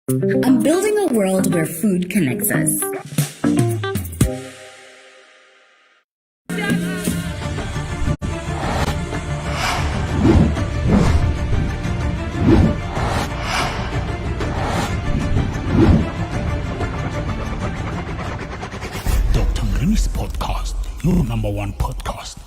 I'm building a world where food connects us. Dr. Mremi's podcast, your number one podcast.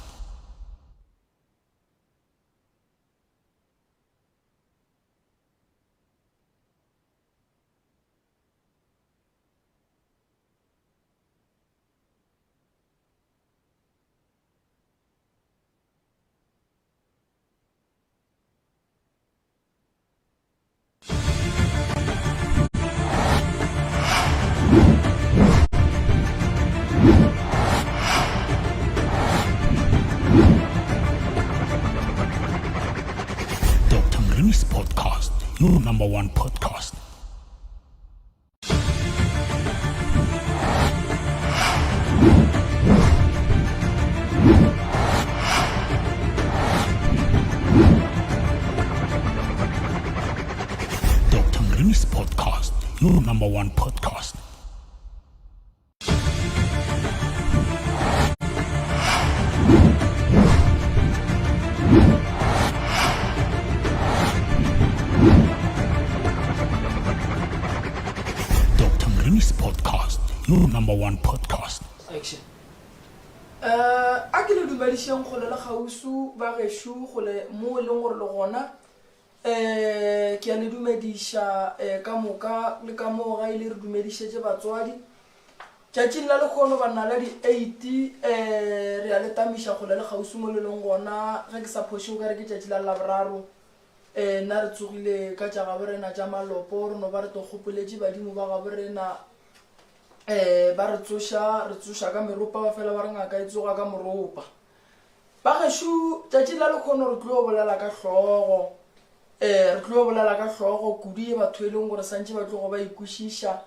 Dr. Mremi's podcast, your number one podcast. Dr. Mremi's podcast, your number one podcast. Dr. Mremi's podcast, your number one podcast. Action. Eh, a ke le dumedišeng kgole le kgausu ba gešo kgole mo e leng gore le gona um ke a le dumediša um ka moka le ka moo ga ile re dumedišetše batswadi Tšatšing la lekgono banna la di-eight um re a le tamiša kgole le kgauswi mo le leng gona. Ge ke sa phoše o ka re ke tšatši la Laboraro. Um nna re tsogile ka tša gabo rena tša malopo, re no ba re to kgopoletše badimo ba gabo rena. Um ba re tsoša, re tsoša ka meropa ba fela ba re ngaka e tsoga ka moropa. Bagešo, tšatši la lekgono re tlo bolela ka hlogo. Ee, re tlo bolela ka hlogo kudu ye batho e leng gore santše ba tlogo ba ikwešiša,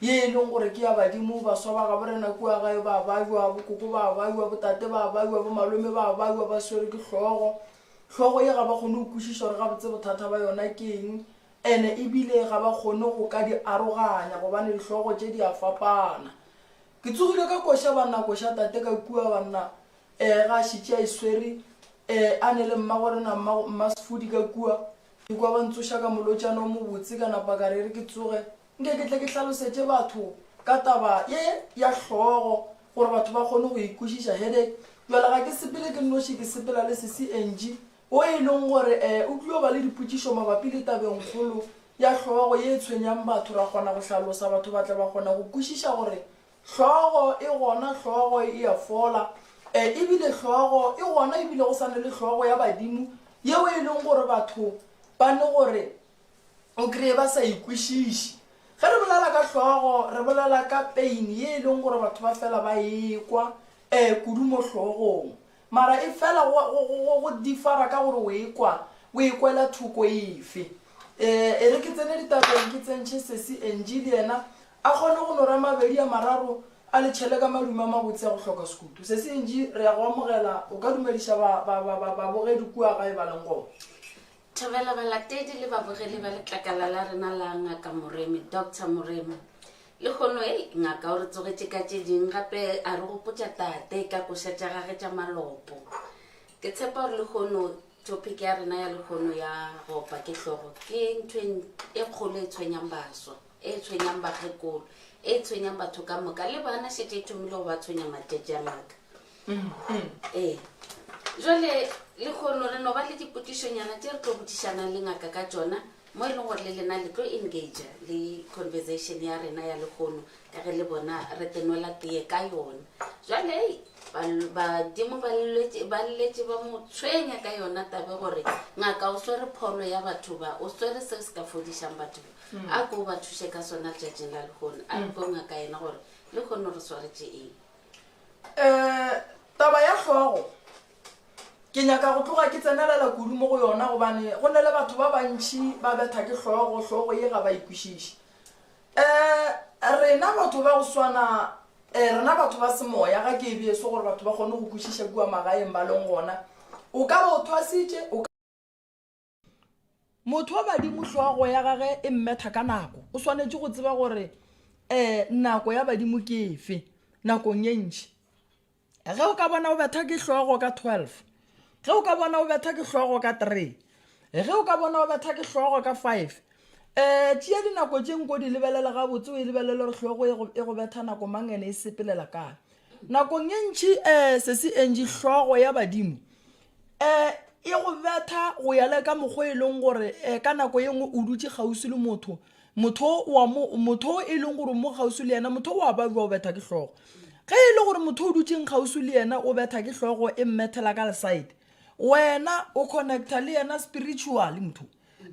ye e leng gore ke ya badimo, baswa ba gabo rena kua gae ba bajwa, bokoko ba bajwa, botate ba bajwa, bomalome ba bajwa, ba swerwe ke hlogo. Hlogo ye ga ba kgone go kwešiša gore gabotse bothata ba yona ke eng, ene ebile ga ba kgone go ka di aroganya gobane dihlogo tše di a fapana. Ke tsogile ka koša banna, koša tate ka kua banna, Ee, ge a šetše a e swere, ee, a ne le mmagorena, mma, mmasefudi ka kua, ke kwa ba ntsoša ka molotšana o mobotse, ka napa ka re e re ke tsoge, nke ke tle ke hlalosetše batho ka taba ye ya hlogo, gore batho ba kgone go e kwešiša. Headache. Bjale ga ke sepele ke nnoši, ke sepela le sesi Angie, wo e leng gore, ee, o tlio ba le dipotšišo mabapi le tabengkgolo ya hlogo ye e tshwenyang batho, ra kgona go hlalosa, batho ba tla ba kgona go kwešiša gore Hlogo e gona, hlogo e a fola. E, ebile hlogo e gona, ebile go sa ne le hlogo ya badimo yeo e leng gore batho ba ne gore o kry-e ba sa ikwešiše. Ge re bolela ka hlogo, re bolela ka pain ye e leng gore batho ba fela ba ekwa um kudu mo hlogong. Mara e fela go, go, go, go differa ka gore o ekwa, o ekwela thoko efe. E, e re ke tsene ditabeng ke tsentšhe sesi Angie le yena a kgone go no ra mabedi a mararo a le tšhele ka madume a mabotse a go hloka sekutu. Sesi Angie, re ya go amogela, o ka dumediša ba, ba, ba, ba, babogedi kua gae ba leng gona. Thobela balatedi le babogeli ba letlakala la rena la Ngaka Moremi, Doctor Moremi. Lehono e ngaka o re tsogetše ka tše ding gape a re gopotša tate ka koša tša gage tša malopo. Ke tshepa gore lehono topic ya rena ya lehono ya go opa ke hlogo ke ntho e kgolo e tshwenyang baswa, e tshwenyang bakgekolo, e tshwenyang batho ka moka le bana šetše e thomile go ba tshwenya matšatši a ngaka. Ee. Jwale lehono re no ba le dipotšišonyana tše re tlo botšišanang le ngaka ka tšona mo e leng gore le lena le tlo engagea le conversation ya rena ya lehono ka ge le bona re tenwela tee ka yona. Jwale ei badimo ba lletše ba lletše ba mo tshwenya ka yona tabe gore ngaka o swere pholo ya batho ba, o swere seo se ka fodišang batho ba. A ko o ba thuše ka sona letšatšing la lehono. A re kwe ngaka yena gore lehono re swaretše eng. Um taba ya hlogo ke nyaka go tloga ke tsenelela kudu mo go yona gobane go na le batho ba bantši ba betha ke hlogo, hlogo ye ga ba e kwešiše. Um rena batho ba go swana um rena batho ba semoya ga ke e bee so gore batho ba kgone go kwešiša kua magaeng ba leng gona. O ka ba o thwasitše, o ka. Motho wa badimo hlogo ya gage e mmetha ka nako. O swanetše go tseba gore um nako ya badimo ke efe nakong ye ntši. Ge o ka bona o betha ke hlogo ka 12, ge o ka bona o betha ke hlogo ka 3, ge o ka bona o betha ke hlogo ka 5, um tšea dinako tše nko di lebelela gabotse o e lebelele gore hlogo e go, e go betha nako mang ene e sepelela kae. Nakong ye ntši um sesi Angie hlogo ya badimo um e go betha go ya le ka mokgwa e leng gore um ka nako ye nngwe o dutše kgauswi le motho motho wa mo motho e leng gore mo kgauswi le yena motho wa ba jwa o betha ke hlogo ge e le gore motho o dutšeng kgauswi le yena o betha ke hlogo e mmethela ka leside wena o connecta le yena spiritually motho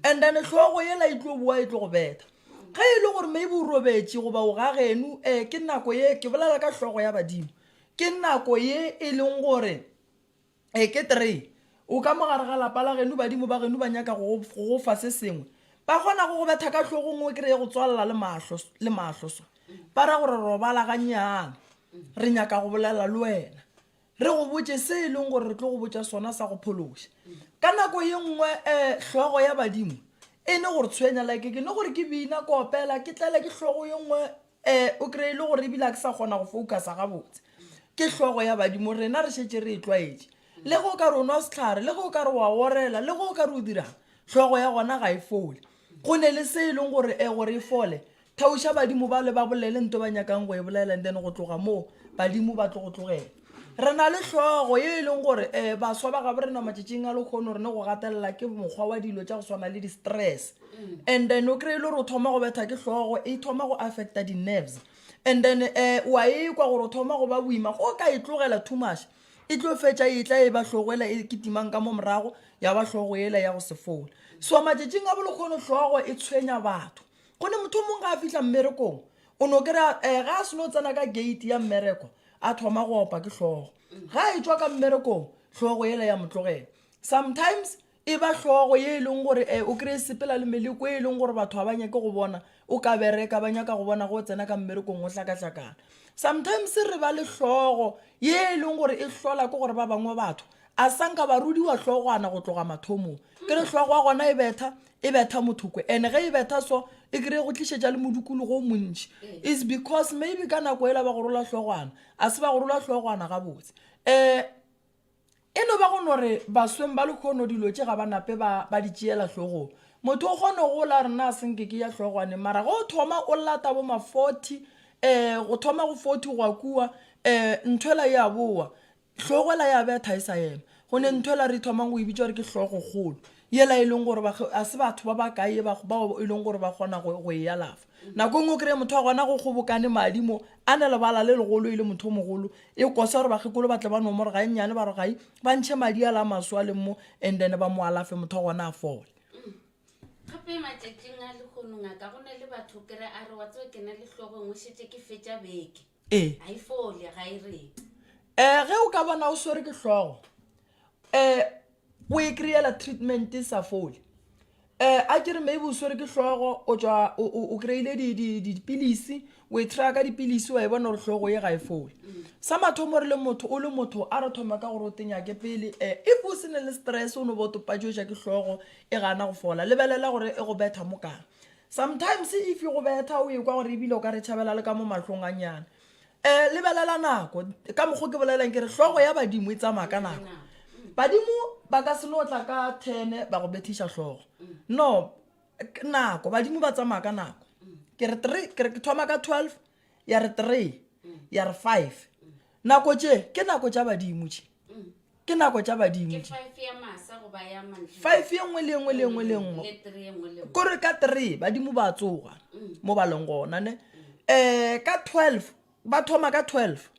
and then hlogo yela e tlo boa e tlo go betha ge e le gore maybe o robetše goba o gageno um ke nako ye ke bolela ka hlogo ya badimo ke nako ye e leng gore E ke tree. O ka mo gare ga lapa la geno, badimo ba geno ba nyaka go go fa se sengwe. Ba kgona go go betha ka hlogong o kreye go tswalela le mahlo, le mahlo so. Ba ra gore robala gannyane. Re nyaka go bolela le wena. Re go botše se e leng gore re tlo go botša sona sa go phološa. Ka nako ye nngwe um hlogo ya badimo e ne gore tshwenya like ke ne gore ke bina ke opela ke tlele ke hlogo ye nngwe um o kry-e le gore ebile a ke sa kgona go focusa gabotse ke hlogo ya badimo rena re šetše re e tlwaetše le ge o ka re o nwa sehlare le ge o ka re wa orela le ge o ka re o dirang hlogo ya gona ga e fole go ne le se e leng gore e gore e fole theoša badimo ba le ba bolele nto ba nyakang go e bolela and then go tloga moo badimo ba tlo go tlogela re na le hlogo ye e leng gore um baswa ba gabo rena matšatšing a lekgono re ne go gatelela ke mokgwa wa dilo tša go swana le di-stress and then o kry-e le gore o thoma go betha ke hlogo e thoma go affecta di-nerves and then um wa e kwa gore o thoma go ba boima go ka e tlogela too much e tlo fetša e tla e ba hlogo ela e kitimang ka mo morago ya ba hlogo ela ya go se fole so matšatšing a bolekgono hlogo e tshwenya batho gone motho o mongwe ga a fitlha mmerekong o no kry-a um ga a seno tsena ka gate ya mmereko a thoma go opa ke hlogo ga e tswa ka mmerekong hlogo ela ya mo tlogela sometimes E ba hlogo ye e leng gore eh, o kry-e sepela le meleko e leng gore batho ga ba nyake go bona o ka bereka, ba nyaka go bona go tsena ka mmerekong o hlakahlakana. Sometimes re ba le hlogo ye e leng gore e hlola ke gore ba bangwe batho a sanka ba rudiwa hlogwana go tloga mathomong. Ke re hlogo ya gona e betha, e betha motho kwe. And ge e betha so, e kry-e go tlišetša le modikologo o montši. Is because maybe ka nako ela ba go rola hlogwana, a se ba go rola hlogwana gabotse. Um E no ba go no re basweng ba lekhono dilo tše ga ba nape ba, ba di tšeela hlogong. Motho o kgona go gola a re na senke ke ya hlogwaneng mara ge o thoma o lata bo ma 40 um go thoma go 40 go ya kua um nthwela e a boa hlogo ela ya betha e sa ema. Go ne nthwela re thomang go e bitša gore ke hlogokgolo yela e leng gore a se batho ba bakae bao e leng gore ba kgona go e alafa. Nako e nngwe o kry-e motho wa gona go kgobokane madi mo a ne lebala le legolo e le motho o mogolo e kosa gore bakgekolo ba tle ba no mo re ga e nnyane ba re gai ba ntšhe madi a la maso a leng mo and then ba mo alafe motho wa gona a fole. Gape matšatšing a lehono ngaka go na le batho kry a re wa tseba ke na le hlogo engwe šetše ke fetša beke Ee. ga e fole ga e reng. Um ge o ka bona o swere ke hlogo um o e kry-ela treatment e sa fole um a ke re maybe o swere ke hlogo o tšwa o kry-ile dipilisi o e try ka dipilisi wa e bona gore hlogo ye ga e fole sa mathomo re le motho o le motho a re thoma ka gore o tenyake pele um if o se ne le stress o no bo topatšoša ke hlogo e gana go fola lebelela gore e go betha mo kae sometimes if e go betha o e kwa gore ebile o ka re tšhabela le ka mo mahlong a nyana um lebelela nako ka mokgwa ke bolelang ke re hlogo ya badimo e tsamaya ka nako badimo ba ka se no tla ka ten ba go bethiša hlogo no nako badimo ba tsamaya ka nako ke re three ke re ke thoma ka 12 ya re three ya re five nako tše ke nako tša badimo tše ke nako tša badimo Ke five ya masa goba ya mantle. five ye nngwe le nngwe le nngwe le nngwe Le three ye nngwe le nngwe. kore ka three badimo ba tsoga mo ba leng gona ne um ka 12 ba thoma ka 12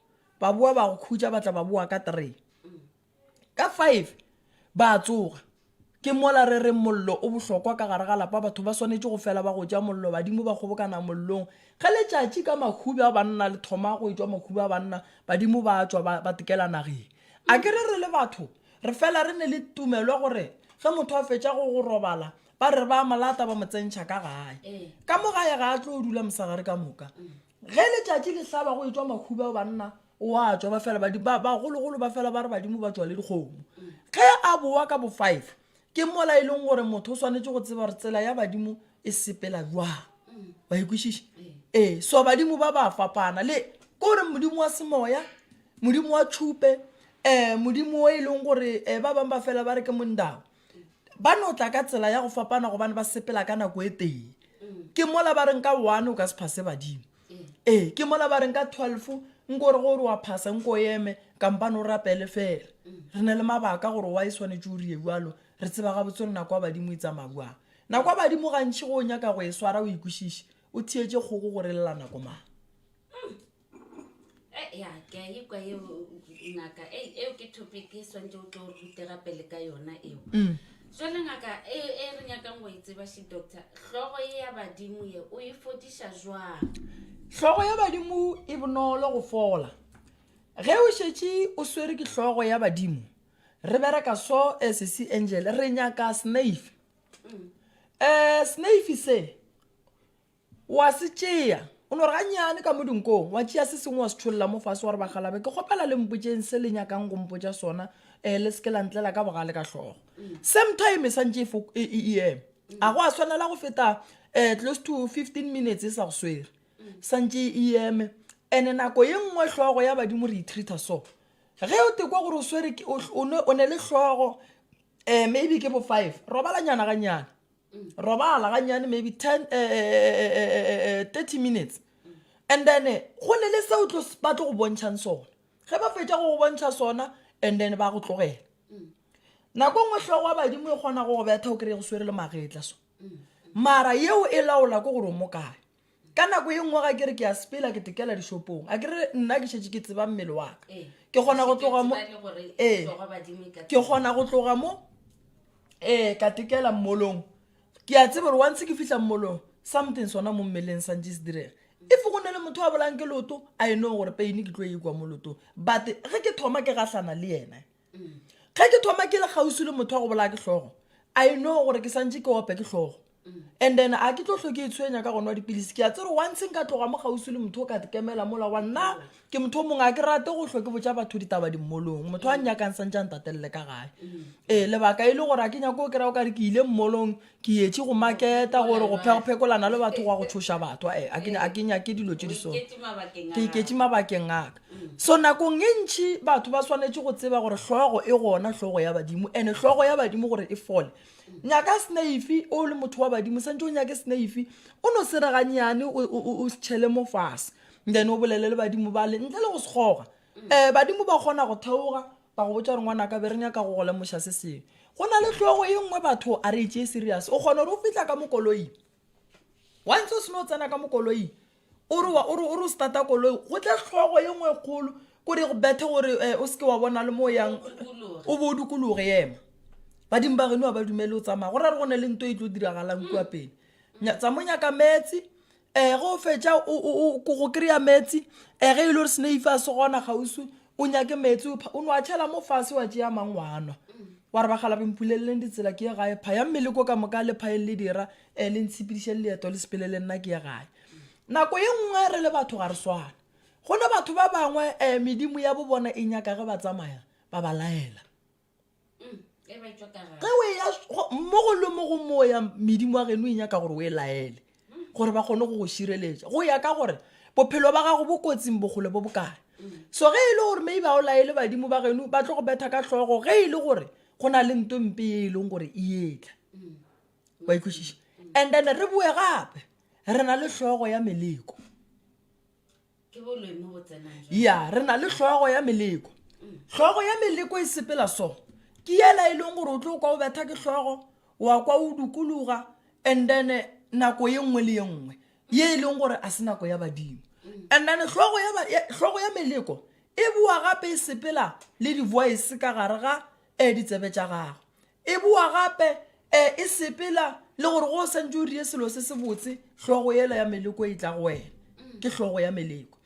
ba boa ba go khutša ba tla ba boa ka three ka five ba tsoga Ke mola re reng mollo o bohlokwa ka gare ga lapa, batho ba swanetše go fela ba gotša mollo, badimo ba kgobokana mollong. Ge letšatši ka mahube a banna le thoma go etšwa mahube a banna, badimo ba tšwa ba, ba tekela nageng. A ke re re le batho re fela re ne le tumelo ya gore ge motho a fetša go go robala ba re ba mo lata ba mo tsentšha ka gae. Ka mo gae ga a tlo dula mosegare ka moka. Ge letšatši le hlaba go etšwa mahube a banna, o a tšwa ba fela bagologolo ba fela ba re badimo ba tšwa le dikgomo. Ge a boa ka bo five, Ke mola e leng gore motho o swanetše go tseba gore tsela ya badimo e sepela jwang. Wa e kwešiša? Ee, so badimo ba ba fapana le ke gore modimo wa semoya, modimo wa tšhupe, um modimo o e leng gore um ba bangwe ba fela ba re ke mondao. Ba no tla ka tsela ya go fapana gobane ba sepela ka nako e tee. Ke mola ba reng ka one o ka se phase badimo. Ee, ke mola ba reng ka 12 nko re gore wa phasa nko eme kampane o rapele fela. Re na le mabaka gore wa e swanetše o rie bjalo, re tseba gabotse gore nako ya badimo e tsamaya bjang. Nako ya badimo gantši go o nyaka go e swara o ikwešiše, o theetše kgogo gore e lla nako mang. Eh, ya ke a ikwa eo ngaka Ei, eo ke topic e swantse o tlo rute gape le ka yona eo mm. jale ngaka e, e re nyakang go e tseba she doctor hlogo e ya badimo ye o e fodiša jwang hlogo ya badimo e bonolo go fola ge o šetše o swere ke hlogo ya badimo re bereka so eh, sesi angel re nyaka snafe um eh, snafe se Wa se tšea, o no re gannyane ka mo dinkong, wa tšea se sengwe wa se tšholla mo fase, wa re, Bakgalabe, ke kgopela le mpotšeng se le nyakang go mpotša sona, um le se ke la ntlela ka bogale ka hlogo. Same time e santše e e, e, e eme. A go a swanela go feta um close to 15 minutes e sa go swere. Santše e eme. And nako ye nngwe hlogo ya badimo re e treat-a so. Ge o tekwa gore o swere ke, o, o ne, o ne le hlogo, um maybe ke bo five, robalanyana gannyane. Robala gannyane maybe 10 eh, 30 minutes and then go ne le seo tlo ba tlo go bontšhang sona ge ba fetša go go bontšha sona and then ba go tlogela nako nngwe hlogo wa badimo e kgona go go betha o kry-e go swere le magetla so mara yeo e laola ke gore o mo kae Ka nako ye nngwe ga ke re ke a sepela ke tekela dishopong, a ke re nna ke šetše ke tseba mmele wa ka. Ee. Ke kgona go tloga mo Tseba le gore ee, hlogo badimo e ka ke kgona go tloga mo ee ka tekela mmolong. Ke a tseba gore once ke fihla mmolong something sona mo mmeleng santše se direga. If go na le motho a bolayang ke leoto, I know gore pain ke tlo e kwa mo leotong. But ge ke thoma ke gahlana le yena, ge ke thoma ke le kgauswi le motho wa go bolaya ke hlogo, I know gore ke santše ke ope ke hlogo. And then a ke tlo hlwe ke itshwenya ka go nwa dipilisi. Ke a tseba gore once nka tloga mo kgauswi le motho o ka kemela mola wa nna ke motho o mongwe a ke rate go hlwe ke botša batho ditaba dimmolong. Motho a nnyakang santše a ntatelele ka gae. Ee, lebaka e le gore a ke nyake go kry-a o kare ke ile mmolong ke etše go maketa gore go phekolana le batho gwa go tshoša batho. Ee, a ke a ke nyake dilo tše di so. Ke iketše mabakeng a ka. So nakong e ntši batho ba swanetše go tseba gore hlogo e gona, hlogo ya badimo. And hlogo ya badimo gore e fole Nyaka sneifi, o le motho wa badimo, santse o nyake sneifi, o no se re gannyane, o se tšhele mo fase, then o bolele le badimo bale, ntle le go se kgoga. Um badimo ba kgona go theoga, ba go botša gore ngwanaka be re nyaka go go lemoša se sengwe. Go na le hlogo e nngwe batho a re e tšee serious, o kgona gore o fihla ka mo koloing, once o seno tsena ka mo koloing, o re o re o re o starta koloi, go tle hlogo ye nngwe e kgolo, kore e go bethe gore um o seke wa bona le mo o yang, o bo o dikologe, ema. Badimo ba geno ga ba dumele o tsamaya, go ra gore go na le nto e tlo diragalang kua pele. Tsa mo nyaka meetse, um ge o fetša go kry-a meetse, um ge e le gore sneife a se gona kgauswi, o nyake meetse o no a tšhela mo fase wa tšea mang wa nwa. Wa re bakgalabje mpuleleleng ditsela ke ye gae, phayang meleko ka moka le phayeng le dira, um le ntshepediše le leeto le sepele le nna ke ye gae. Nako ye nngwe re le batho ga re swane. Go ne batho ba bangwe um medimo ya bo bona e nyaka ge ba tsamaya ba ba laela. Ge o eya mo go le mo go mo o yang medimo wa geno e nyaka gore o e laele gore ba kgone go go šireletša go ya ka gore bophelo ba gago bo kotsing bokgole bo bokae. So ge e le gore maybe ga o laele badimo ba geno ba tlo go betha ka hlogo ge e le gore go na le nto mpe ye e leng gore e etla. Wa ikwešiša? And then re boe gape re na le hlogo ya meleko. Ke boloi mo bo tsenang jwang? Ya, re na le hlogo ya meleko. Hlogo ya meleko e sepela so. Ke yela e leng gore o tlo kwa o betha ke hlogo, wa kwa o dukuluga, and then nako ye nngwe le ye nngwe ye e leng gore a se nako ya badimo. And then hlogo ya ba, ya, hlogo ya meleko e boa gape e sepela le di-voice ka gare ga eh, ditsebe tša gago. E boa gape e, e sepela le gore go o santse o rie selo se se botse, hlogo yela ya meleko e tla go wena. Ke hlogo ya meleko.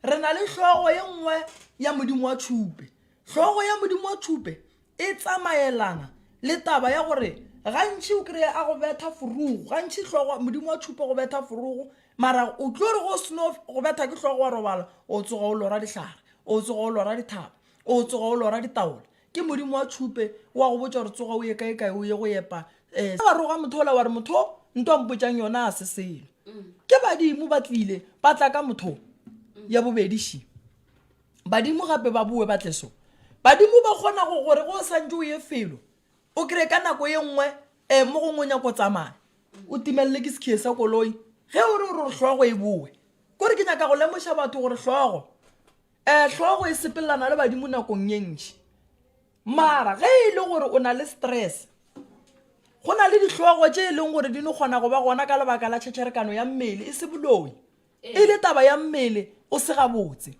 Re na le hlogo ye nngwe ya modimo wa tšhupe. Hlogo ya modimo wa tšhupe e tsamaelana le taba ya gore gantši o kry-e a go betha forogo, gantši hlogo modimo wa tšhupe go betha forogo, mara o tlo re go seno go betha ke hlogo wa robala, o tsoga o lora dihlare, o tsoga o lora dithaba, o tsoga o lora ditaola. Ke modimo wa tšhupe wa go botša gore tsoga o ye kae kae o ye go epa um wa roga motho ola wa re motho nto a mpotšang yona a se selo. Ke badimo ba tlile ba tla ka motho ya bobedi ši. Badimo gape ba boe ba tle so. Badimo ba kgona go gore go o santše o ye felo o kry-e ka nako ye nngwe um mo gongwe o nyako tsamaya o timelele ke sekhie sa koloi ge o re o re hlogo e boe kore ke nyaka go lemoša batho gore hlogo um hlogo e sepelelana le badimo nakong ye ntši mara ge e le gore o na le stress go na le dihlogo tše e leng gore di no kgona go ba gona ka lebaka la tšhetšherekano ya mmele e se boloi e le taba ya mmele o se gabotse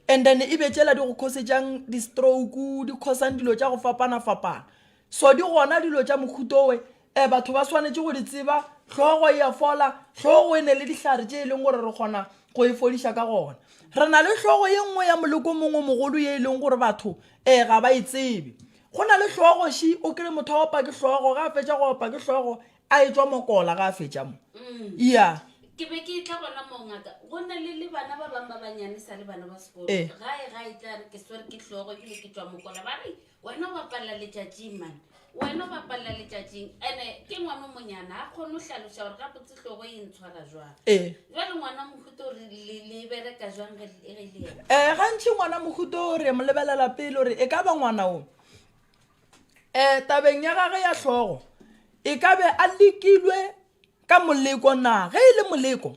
and then e be tšela di go khosetšang di-stroke di khosang dilo tša go fapana-fapana so di gona dilo tša mohutowe um batho ba swanetše go di tseba hlogo e a fola hlogo e ne le dihlare tše e leng gore re kgona go e fodiša ka gona re na le hlogo ye nngwe ya moleko mongwe mogolo ye e leng gore batho um ga ba e tsebe go na le hlogo ši o kry motho a opa ke hlogo ga a fetša go opa ke hlogo a e tswa mokola ga a fetša mo mm. ya ke be ke tla gona mo ngaka go na le le bana ba bangwe ba banyane sa le bana ba sekolo eh. gae gae tla re ke swere ke hlogo ebile ke tswa mokola ba re wena o bapalela letšatšing mane wena o bapalela letšatšing ene ke ngwana o monyana a kgone go hlaloša gore gabotse hlogo e ntshwara jwang ee jale ngwana mohuto re le bereka jwang ge le yena um gantši ngwana mohuto re mo lebelela pele gore e ka ba ngwana o um tabeng ya gage ya hlogo e ka be a lekilwe ka moleko na ge e le moleko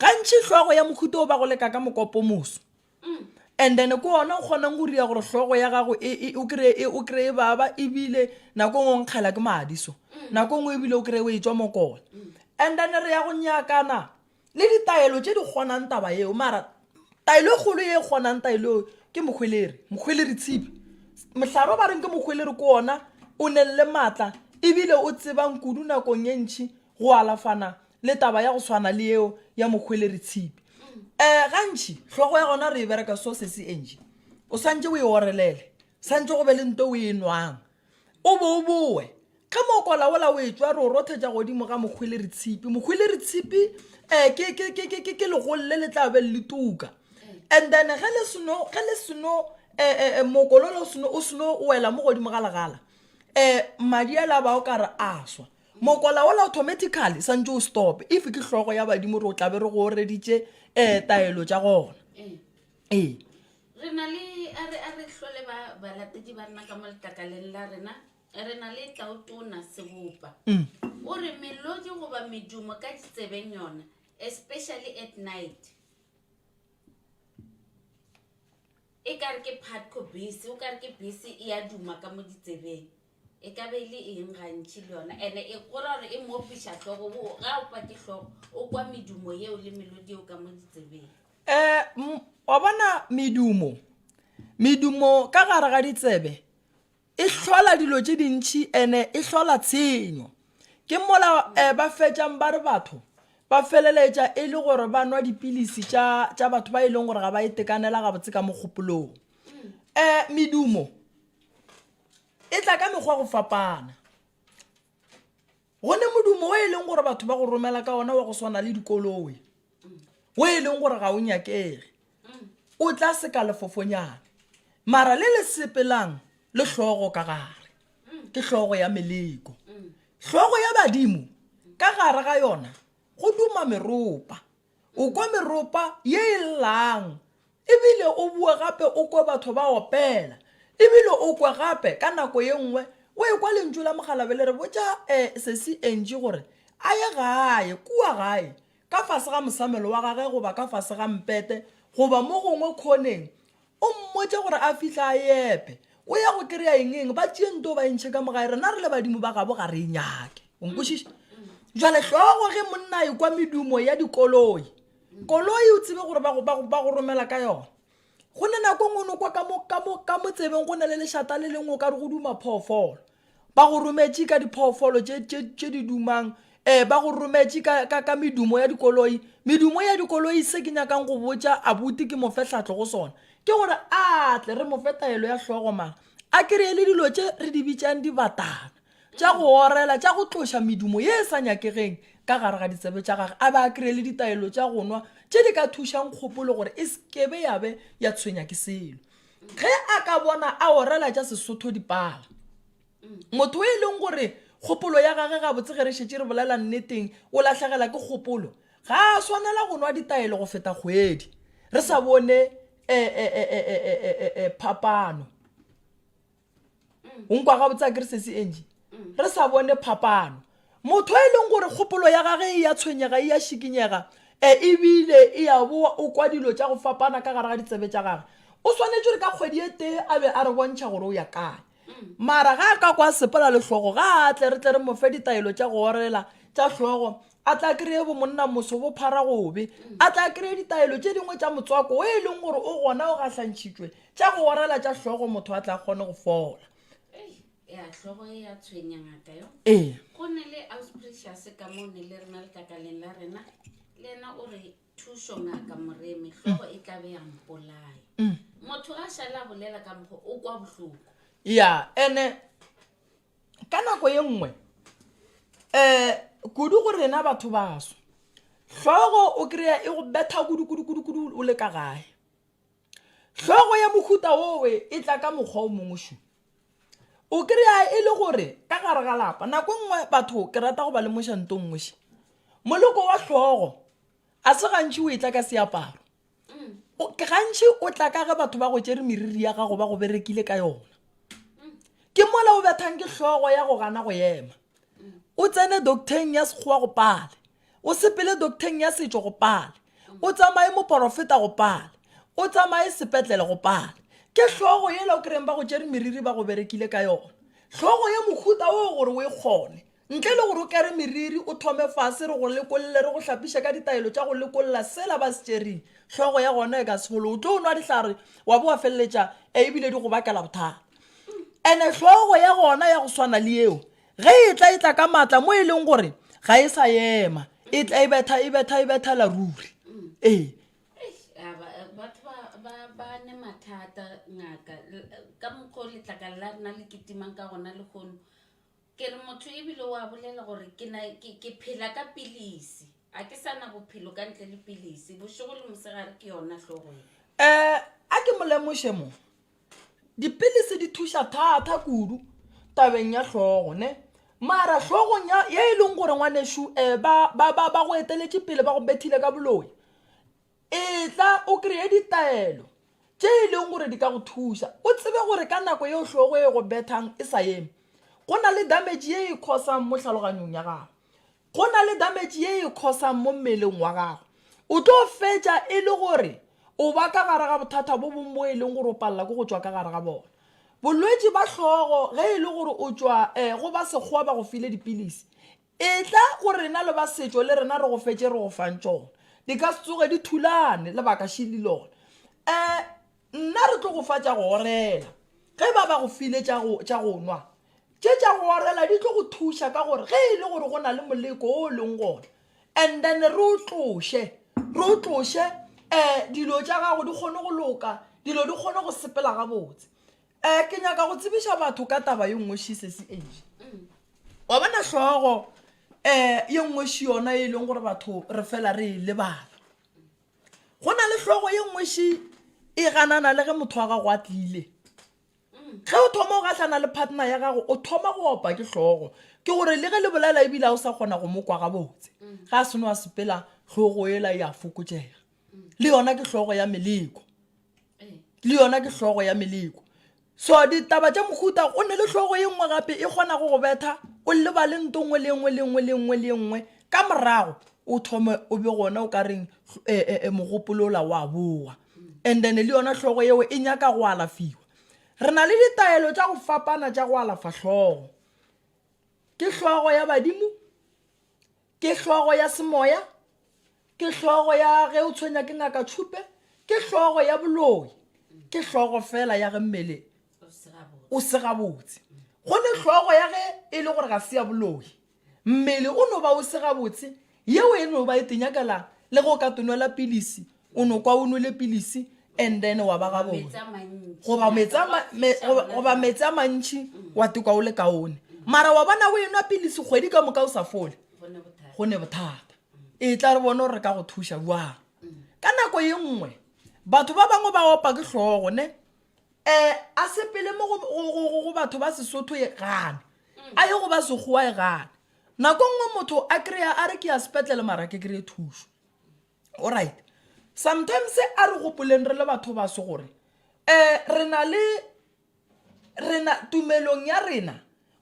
gantši hlogo ya mohuto o ba go leka ka mokopo moso and then ke ona o kgonang go ria gore hlogo ya gago e, e, o kry-e o kry-e baba ebile nako nngwe o nkgela ke madi so nako nngwe ebile o kry-e o e tswa mokola and then re ya go nyakana le ditaelo tše di kgonang taba yeo mara taelo e kgolo ye e kgonang taelo eo ke mokgweleri mokgweleri tshipi mohlare o ba reng ke mokgweleri ke ona o neng le maatla ebile o tsebang kudu nakong e ntšhi go alafana le taba ya go swana le yeo ya mokgweleri tshipi um gantšhi hlogo ya gona re e bereka so se se entši o swantše o e orelele swantše go be le nto o e nwang o be o boe ge mokola ola o etšwa re o rothetša godimo ga mokgweleri tshipi mokgweleri tshipi um ke legolo le le tla be le tuka and then ge le seno ge le seno um mokolo o seno o wela mo godimo ga legala um madi a la ba o ka re a swa mokola ola automatically santse o stop if ke hlogo ya badimo re o tlabe re go oreditše um taelo tša gona ee re na le a re a re hlole ba balatedi ba rena ka mo letlakaleng la rena re na le tautona sebopa mm. o re melodi goba medumo ka ditsebeng yona especially at night e ka re ke patco bese o ka re ke bese e ya duma ka mo ditsebeng e ka be e le eng gantši le yona ene e gora gore e mo opiša hlogo ga o pa ke hlogo o kwa medumo yeo le melodi eo ka mo ditsebeng um wa bona medumo medumo ka gare ga ditsebe e hlola dilo tše dintšhi ene e hlola tshenyo ke mola um ba fetšang ba re batho ba feleletša e le gore ba nwa dipilisi tša tša batho ba e leng gore ga ba itekanela gabotse ka mogopolong um medumo e tla ka mekgwa go fapana Go ne modumo o e leng gore batho ba go romela ka ona wa go swana le dikoloi, o e leng gore ga o nyakege, o tla seka lefofonyana, mara le le sepelang le hlogo ka gare, ke hlogo ya meleko. Hlogo ya badimo ka gare ga yona go duma meropa. O kwa meropa ye e llang, ebile o boe gape o kwe batho ba opela, ebile o kwe gape ka nako ye nngwe o ekwa lentšu la mokgalabje le re botša um sesi Angie gore a ye gae, kua gae, ka fase ga mosamelo wa gage goba ka fase ga mpete goba mo gongwe khoneng, o mmotše gore a fihle a epe. O ya go kry-a eng eng, ba tšee nto ba e ntšhe ka mo gae, rena re le badimo ba gabo ga re e nyake. O nkwešiša? Jwale hlogo ge monna a ekwa medumo ya dikoloi, koloi o tsebe gore ba go, ba go, ba go romela ka yona. Go ne nako nngwe o no kwa ka mo, ka mo, ka mo tsebeng go na le lešata le lengwe o ka re go duma phoofolo. Ba go rometše ka diphoofolo tše, tše, tše di dumang, um ba go rometše ka, ka, ka medumo ya dikoloi. Medumo ya dikoloi, se ke nyakang go botša abuti ke mo fe tlhahlo go sona, ke gore a tle re mo fe taelo ya hlogo mara a kry-e le dilo tše re di bitšang dibatana tša go orela, tša go tloša medumo ye e sa nyakegeng ka gare ga ditsebe tša gage, a be a kry-e le ditaelo tša go nwa tše di ka thušang kgopolo gore e se ke be ya be ya tshwenya ke selo. Ge a ka bona a orela tša Sesotho dipala. Motho e leng gore kgopolo ya gage gabotse ge re šetše re bolela nneteng o lahlegela ke kgopolo, ga a swanela go nwa ditaelo go feta kgwedi re sa bone phapano. O nkwa gabotse a kere sesi Angie? Re sa bone phapano. Motho e leng gore kgopolo ya gage e ya tshwenyega, e ya šikinyega, ebile e ya boa, o kwa dilo tša go fapana ka gare ga ditsebe tša gage, o swanetše gore ka kgwedi e tee a be a re bontšha gore o ya kae. Mara ga a ka kwa sepela le hlogo, ga a tle re tle re mo fe ditaelo tša go orela tša hlogo, a tla kreye bo monna moso bo phara gobe, a tla kreye ditaelo tše dingwe tša motswako o e leng gore o gona o gahlantšhitšwe tša go orela tša hlogo, motho a tla kgone go fola. Ya hlogo e ya tshwenya ngaka yo. Ee. Go ne le Aus Precious ka mo ne le rena letlakaleng la rena, le yena o re thušo ngaka Moremi, hlogo e tla be ya mpolaya. Motho ga a šale a bolela ka mokgwa o kwa bohloko. Ya, ene ka nako ye nngwe um kudu go rena batho baso, hlogo o kry-a e go betha kudu kudu kudu kudu o le ka gae. Hlogo ya mohuta wowe e tla ka mokgwa o mongwe šo. O kry-a e le gore ka gare ga lapa nako e nngwe batho ke rata go ba lemoša nto nngwe še. Moleko wa hlogo a se gantši o e tla ka seaparo. Ke gantši o tla ka ge batho ba go tšere meriri ya gago ba go berekile ka yona. Ke mola o bethang ke hlogo ya go gana go ema. O tsene docteng ya sekgowa go pale. O sepele docteng ya setšo go pale. O tsamaye moporofeta go pale. O tsamaye sepetlele go pale. Ke hlogo yela o kry-eng ba go tšere meriri ba go berekile ka yona. Hlogo ya mohuta wo gore o e kgone. Ntle le gore o kere meriri o thome fase re go lekolle re go hlapiše ka ditaelo tša go lekolla sela ba se tšereng, hlogo ya gona e ka se fole. O tlo nwa dihlare wa bo wa feleletša ebile di go bakela bothata. Ene hlogo ya gona ya go swana le yeo ge e tla e tla ka maatla mo e leng gore ga e sa ema, e tla e betha e betha e bethela ruri. Ee. Batho ba ne mathata ngaka ka mokgwa o letlakala la rena le kitimang ka gona lehono. Ke re motho ebile o a bolela gore ke na ke, ke phela ka pilisi. A ke sa na bophelo ka ntle le pilisi. Bošego le mosegare ke yona hlogo ye. Eh, a ke mo lemoše mo. Dipilisi di thuša thata kudu tabeng ya hlogo, ne? Mara hlogong ya ye e leng gore ngwanešu eh, ba, ba, ba, ba go eteletše pele ba go bethile ka boloi. Etla o kreye ditaelo tše e leng gore di ka go thuša. O tsebe gore ka nako yeo hlogo e go bethang e sa eme, go na le damage ye e khosang mo hlaloganyong ya gago. Go na le damage ye e khosang mo mmeleng wa gago. O tlo fetša e le gore o ba ka gare ga bothata bo bong bo e leng gore o palela ke go tšwa ka gare ga bona. Bolwetši ba hlogo ge e le gore o tšwa um go ba sekgowa ba go file dipilisi, Etla go rena le ba setšo le rena re go fetše re go fang tšona. Di ka se tsoge di thulane lebaka šili lona. Um nna re tlo go fa tša go orela. Ge ba ba go file tša go, tša go nwa, tše tša go orela di tlo go thuša ka gore ge e le gore go na le moleko o leng gona, and then re o tloše, re o tloše um dilo tša gago di kgone go loka, dilo di kgone go sepela gabotse. Um ke nyaka go tsebiša batho ka taba ye nngwe še sesi Angie. Wa bona hlogo um ye nngwe še yona e leng gore batho re fela re e lebala. Go na le hlogo ye nngwe še e ganana le ge motho wa gago a tlile. Ge o thoma o gahlana le partner ya gago o thoma go opa ke hlogo. Ke gore le ge le bolela ebile ga o sa kgona go mo kwa gabotse. Ga a seno a sepela hlogo ela e a fokotšega. Le yona ke hlogo ya meleko. Le yona ke hlogo ya meleko. So ditaba tša mohuta o ne le hlogo ye nngwe gape e kgona go go betha o lebale nto nngwe le nngwe le nngwe le nngwe le nngwe ka morago o thome o be gona o ka reng eh, eh, eh, mogopolola wa boa. And then le yona hlogo yeo e nyaka go alafiwa. Re na le ditaelo tša go fapana tša go alafa hlogo. Ke hlogo ya badimo, ke hlogo ya semoya, ke hlogo ya ge o tshwenya ke ngaka tšhupe, ke hlogo ya boloi, ke hlogo fela ya ge mmele o se gabotse. Go ne hlogo ya ge e le gore ga se ya boloi, mmele o no ba o se gabotse, yeo e no ba e tenyakela le ge o ka tonwela pilisi, o no kwa o nwele pilisi and then wa ba gabotse. Goba meetse a mantši wa tekwa o le kaone. Mara wa bona o enwa pilisi kgwedi ka moka o sa fole, go ne bothata. E tla re bone gore re ka go thuša bjang. Ka nako ye nngwe batho ba bangwe ba opa ke hlogo ne. Um a sepele mo go batho ba Sesotho e gane, a ye go ba Sekgowa e gane. Nako nngwe motho a kry-a a re ke ya sepetlele mara ke kry-e thušo. Alright, sometimes a re gopoleng re le batho baso gore um re na le rena tumelong ya rena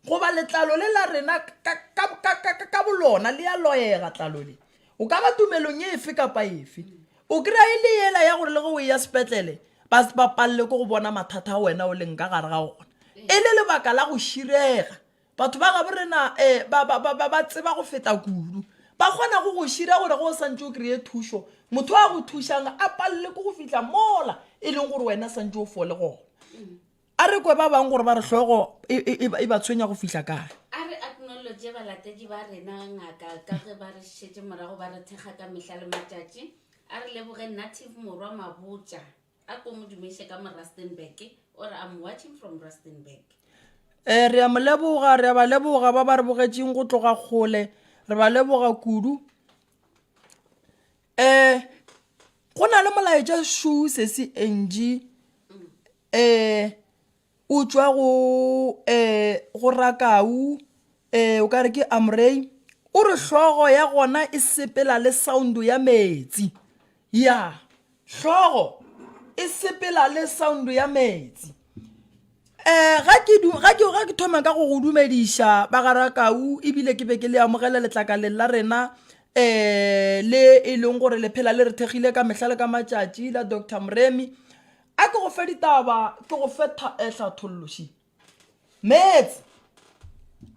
goba letlalo le la rena ka bolona le ya loega tlalo le o ka ba tumelong e efe kapa efe o kry-a e le yela ya gore le ge o ya sepetlele ba ba palele ke go bona mathata a wena o leng ka gare ga ona e le lebaka la go širega Batho ba gabo rena um ba, ba, ba, ba, ba tseba go feta kudu. Ba kgona go go šira gore ge o santše o kry-e thušo, motho a go thušang a palele ke go fihla mola e leng gore wena santše o fole gona. A re kwe ba bangwe gore ba re hlogo e, e, e, e ba tshwenya go fihla kae. A re acknowledge balatedi ba rena ngaka ka ge ba re šetše morago ba re thekga ka mehla le matšatši. A re leboge Native Morwa Mabotja. A ko mo dumeše ka mo Rustenburg, o re I'm watching from Rustenburg. Eh, re a mo leboga, re a ba leboga ba ba re bogetšeng go tloga kgole, re ba leboga kudu. Eh, go na le molaetša šu sesi Angie, eh, o tšwa go eh, go Rakau, eh, o ka re ke Amrey, o re hlogo ya gona e sepela le sound ya metsi. Ya, hlogo e sepela le sound ya metsi. Um ga ke ga ke ga ke thoma ka go go dumediša ba ga Rakau ebile ke be ke le amogele letlakaleng la rena um le e leng gore le phela le re thekgile ka mehla le ka matšatši la Doctor Moremi. A ke go fe ditaba ke go fe eh, hlatholloši. Meetse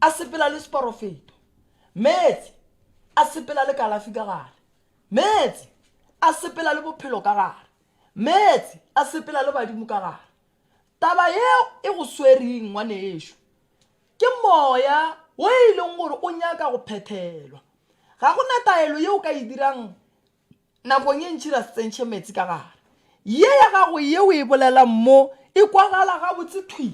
a sepela le seporofeto. Meetse a sepela le kalafi ka gare. Meetse a sepela le bophelo ka gare. Meetse a sepela le badimo ka gare. Taba yeo e go swereng ngwanešu ke moya wo e leng gore o nyaka go phethelwa. Ga go na taelo ye o ka e dirang nakong ye ntši ra se tsentšhe meetse ka gare. Ye ya gago ye o e bolelang mo e kwagala gabotse thwi.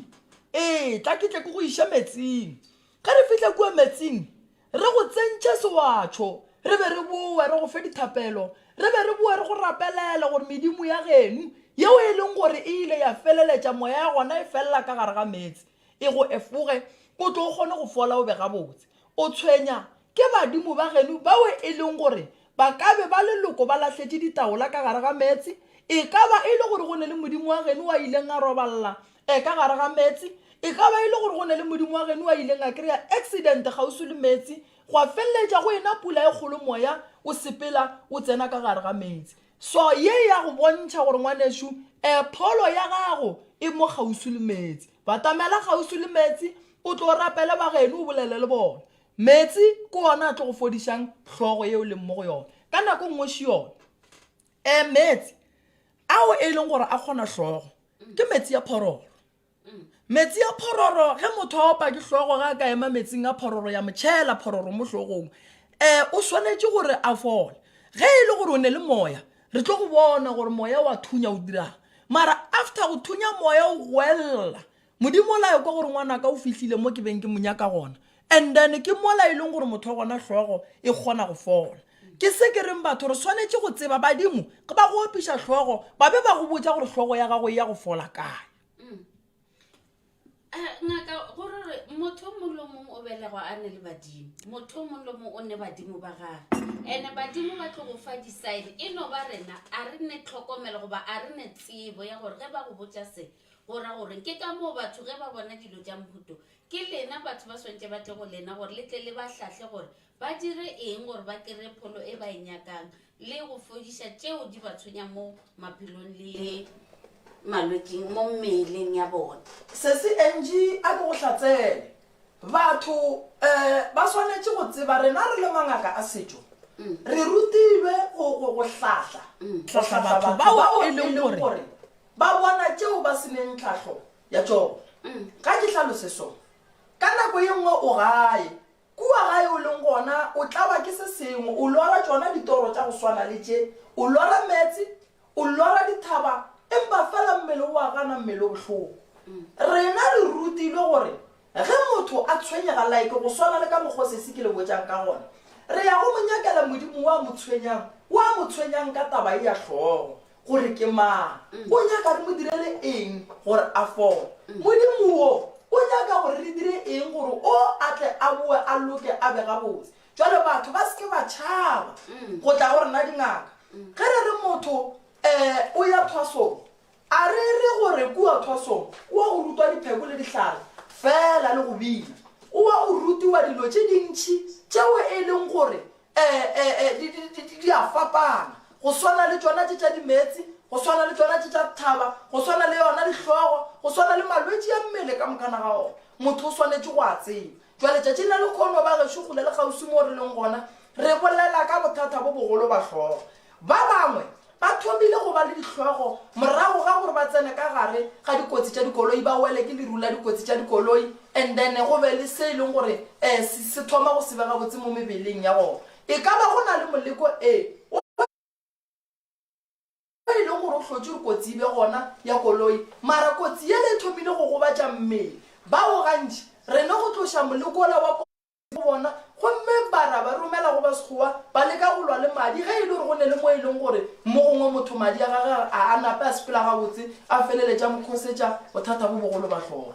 Ee, tla ke tle ke go iše metsing. Ge re fihla kua metsing, re go tsentšhe sewatšho, re be re boe re go fe dithapelo, re be re boe re go rapelele gore medimo ya geno yeo e leng gore e ile ya feleletša moya ya gona e felela ka gare ga meetse e go efoge, o tlo o kgone go fola o be gabotse. O tshwenya ke badimo ba geno bao e leng gore ba ka be ba leloko ba lahletše ditaola ka gare ga meetse, e ka ba e le gore go ne le modimo wa geno wa ileng a roballa e ka gare ga meetse, e ka ba e le gore go ne le modimo wa geno wa ileng a kry-a accident kgauswi le meetse, gwa feleletša go ena pula e kgolo moya o sepela o tsena ka gare ga meetse. So ye ya go bontšha gore ngwanešu um pholo ya gago e mo kgauswi le meetse. Batamela kgauswi le meetse o tlo rapele ba geno o bolele le bona. Meetse ke ona a tlo go fodišang hlogo yeo leng mo go yona. Ka nako nngwe še yona. Um meetse ao e leng gore a kgona hlogo ke metsi a phororo. Metsi a phororo ge motho a opa ke hlogo ge a ka ema metsing a phororo ya motšhela phororo mo hlogong um o swanetše gore a fole. Ge e le gore o ne le moya re tlo go bona gore moya wa thunya o dirang mara after go thunya moya o goelela Modimo o layo kwa gore ngwanaka o fihlile mo ke beng ke mo nyaka gona and then ke mola e leng gore motho wa gona hlogo e kgona go fola. Ke se ke reng batho re swanetše go tseba badimo ge ba go opiša hlogo ba be ba go botša gore hlogo ya gago e ya go fola kae. Mm. Eh, ngaka gore re motho o mongwe le o mongwe o belegwa a ne le badimo motho o mongwe le o mongwe o ne badimo ba gage and-e badimo ba tlo go fa di-sign e no ba rena a re ne tlhokomelo goba a re ne tsebo ya gore ge ba go botša se Go ra gore ke ka moo batho ge ba bona dilo tša mohuto, ke lena batho ba swantše ba tle go lena gore le tle le ba hlahle gore ba dire eng gore ba kry-e pholo e ba e nyakang le go fodiša tšeo di ba tshwenyang mo maphelong le malwetšing mo mmeleng ya bona. Sesi Angie a ke go hlatsele. Batho um ba swanetše go tseba rena re le mangaka a setšo re rutilwe go, go, go hlahla, go hlahla batho bao e leng gore Ba bona tšeo ba se neng tlhahlo ya tšona. Ga ke hlalose so. Ka nako ye nngwe o gae. Kua gae o leng gona o tlaba ke se sengwe, o lora tšona ditoro tša go swana le tše, o lora meetse, o lora dithaba, empa fela mmele o a gana, mmele o bohloko. Rena re rutilwe gore ge motho a tshwenyega like go swana le ka mokgwa sesi ke le botšang ka gona, re ya go mo nyakela Modimo wa mo tshwenyang, wa mo tshwenyang ka taba ye ya hlogo. gore ke mang. O nyaka re mo direle eng gore a fole? Modimo wo o nyaka gore re dire eng gore o a tle a boe a loke a be gabotse? Jwale batho ba se ke ba tšhaba go tla go rena dingaka. Ge re re motho um o ya thwasong, a re re gore kua thwasong o wa go rutwa dipheko le dihlare feela le go bina. O wa go rutiwa dilo tše dintši tšeo e leng gore um di a fapana, go swana le tšona tše tša dimeetse, go swana le tšona tše tša thaba, go swana le yona dihlogo, go swana le malwetši a mmele ka mokana ga ona. Motho o swanetše go a tseba. Jwale tšatšing la lekhono ba gešo kgole le kgauswi mo re leng gona, re bolela ka bothata bo bogolo ba hlogo. Ba bangwe ba thomile go ba le dihlogo morago ga gore ba tsene ka gare ga dikotsi tša dikoloi, ba wele ke leru la dikotsi tša dikoloi and then go be le se e leng gore um se thoma go se be gabotse mo mebeleng ya bona. E ka ba go na le moleko e o e leng gore o hlotše gore kotsi e be gona ya koloi, mara kotsi yela e thomile go gobatša mmele. Bao gantši re no go tloša moleko wola wa kotsi go bona, gomme ba ra ba romela go ba Sekgowa ba leka go lwa le madi, ge e le gore go ne le mo e leng gore mo gongwe motho madi a gagwe ga a nape a sepela gabotse, a feleletša a mo khosetša bothata bo bogolo ba hlogo.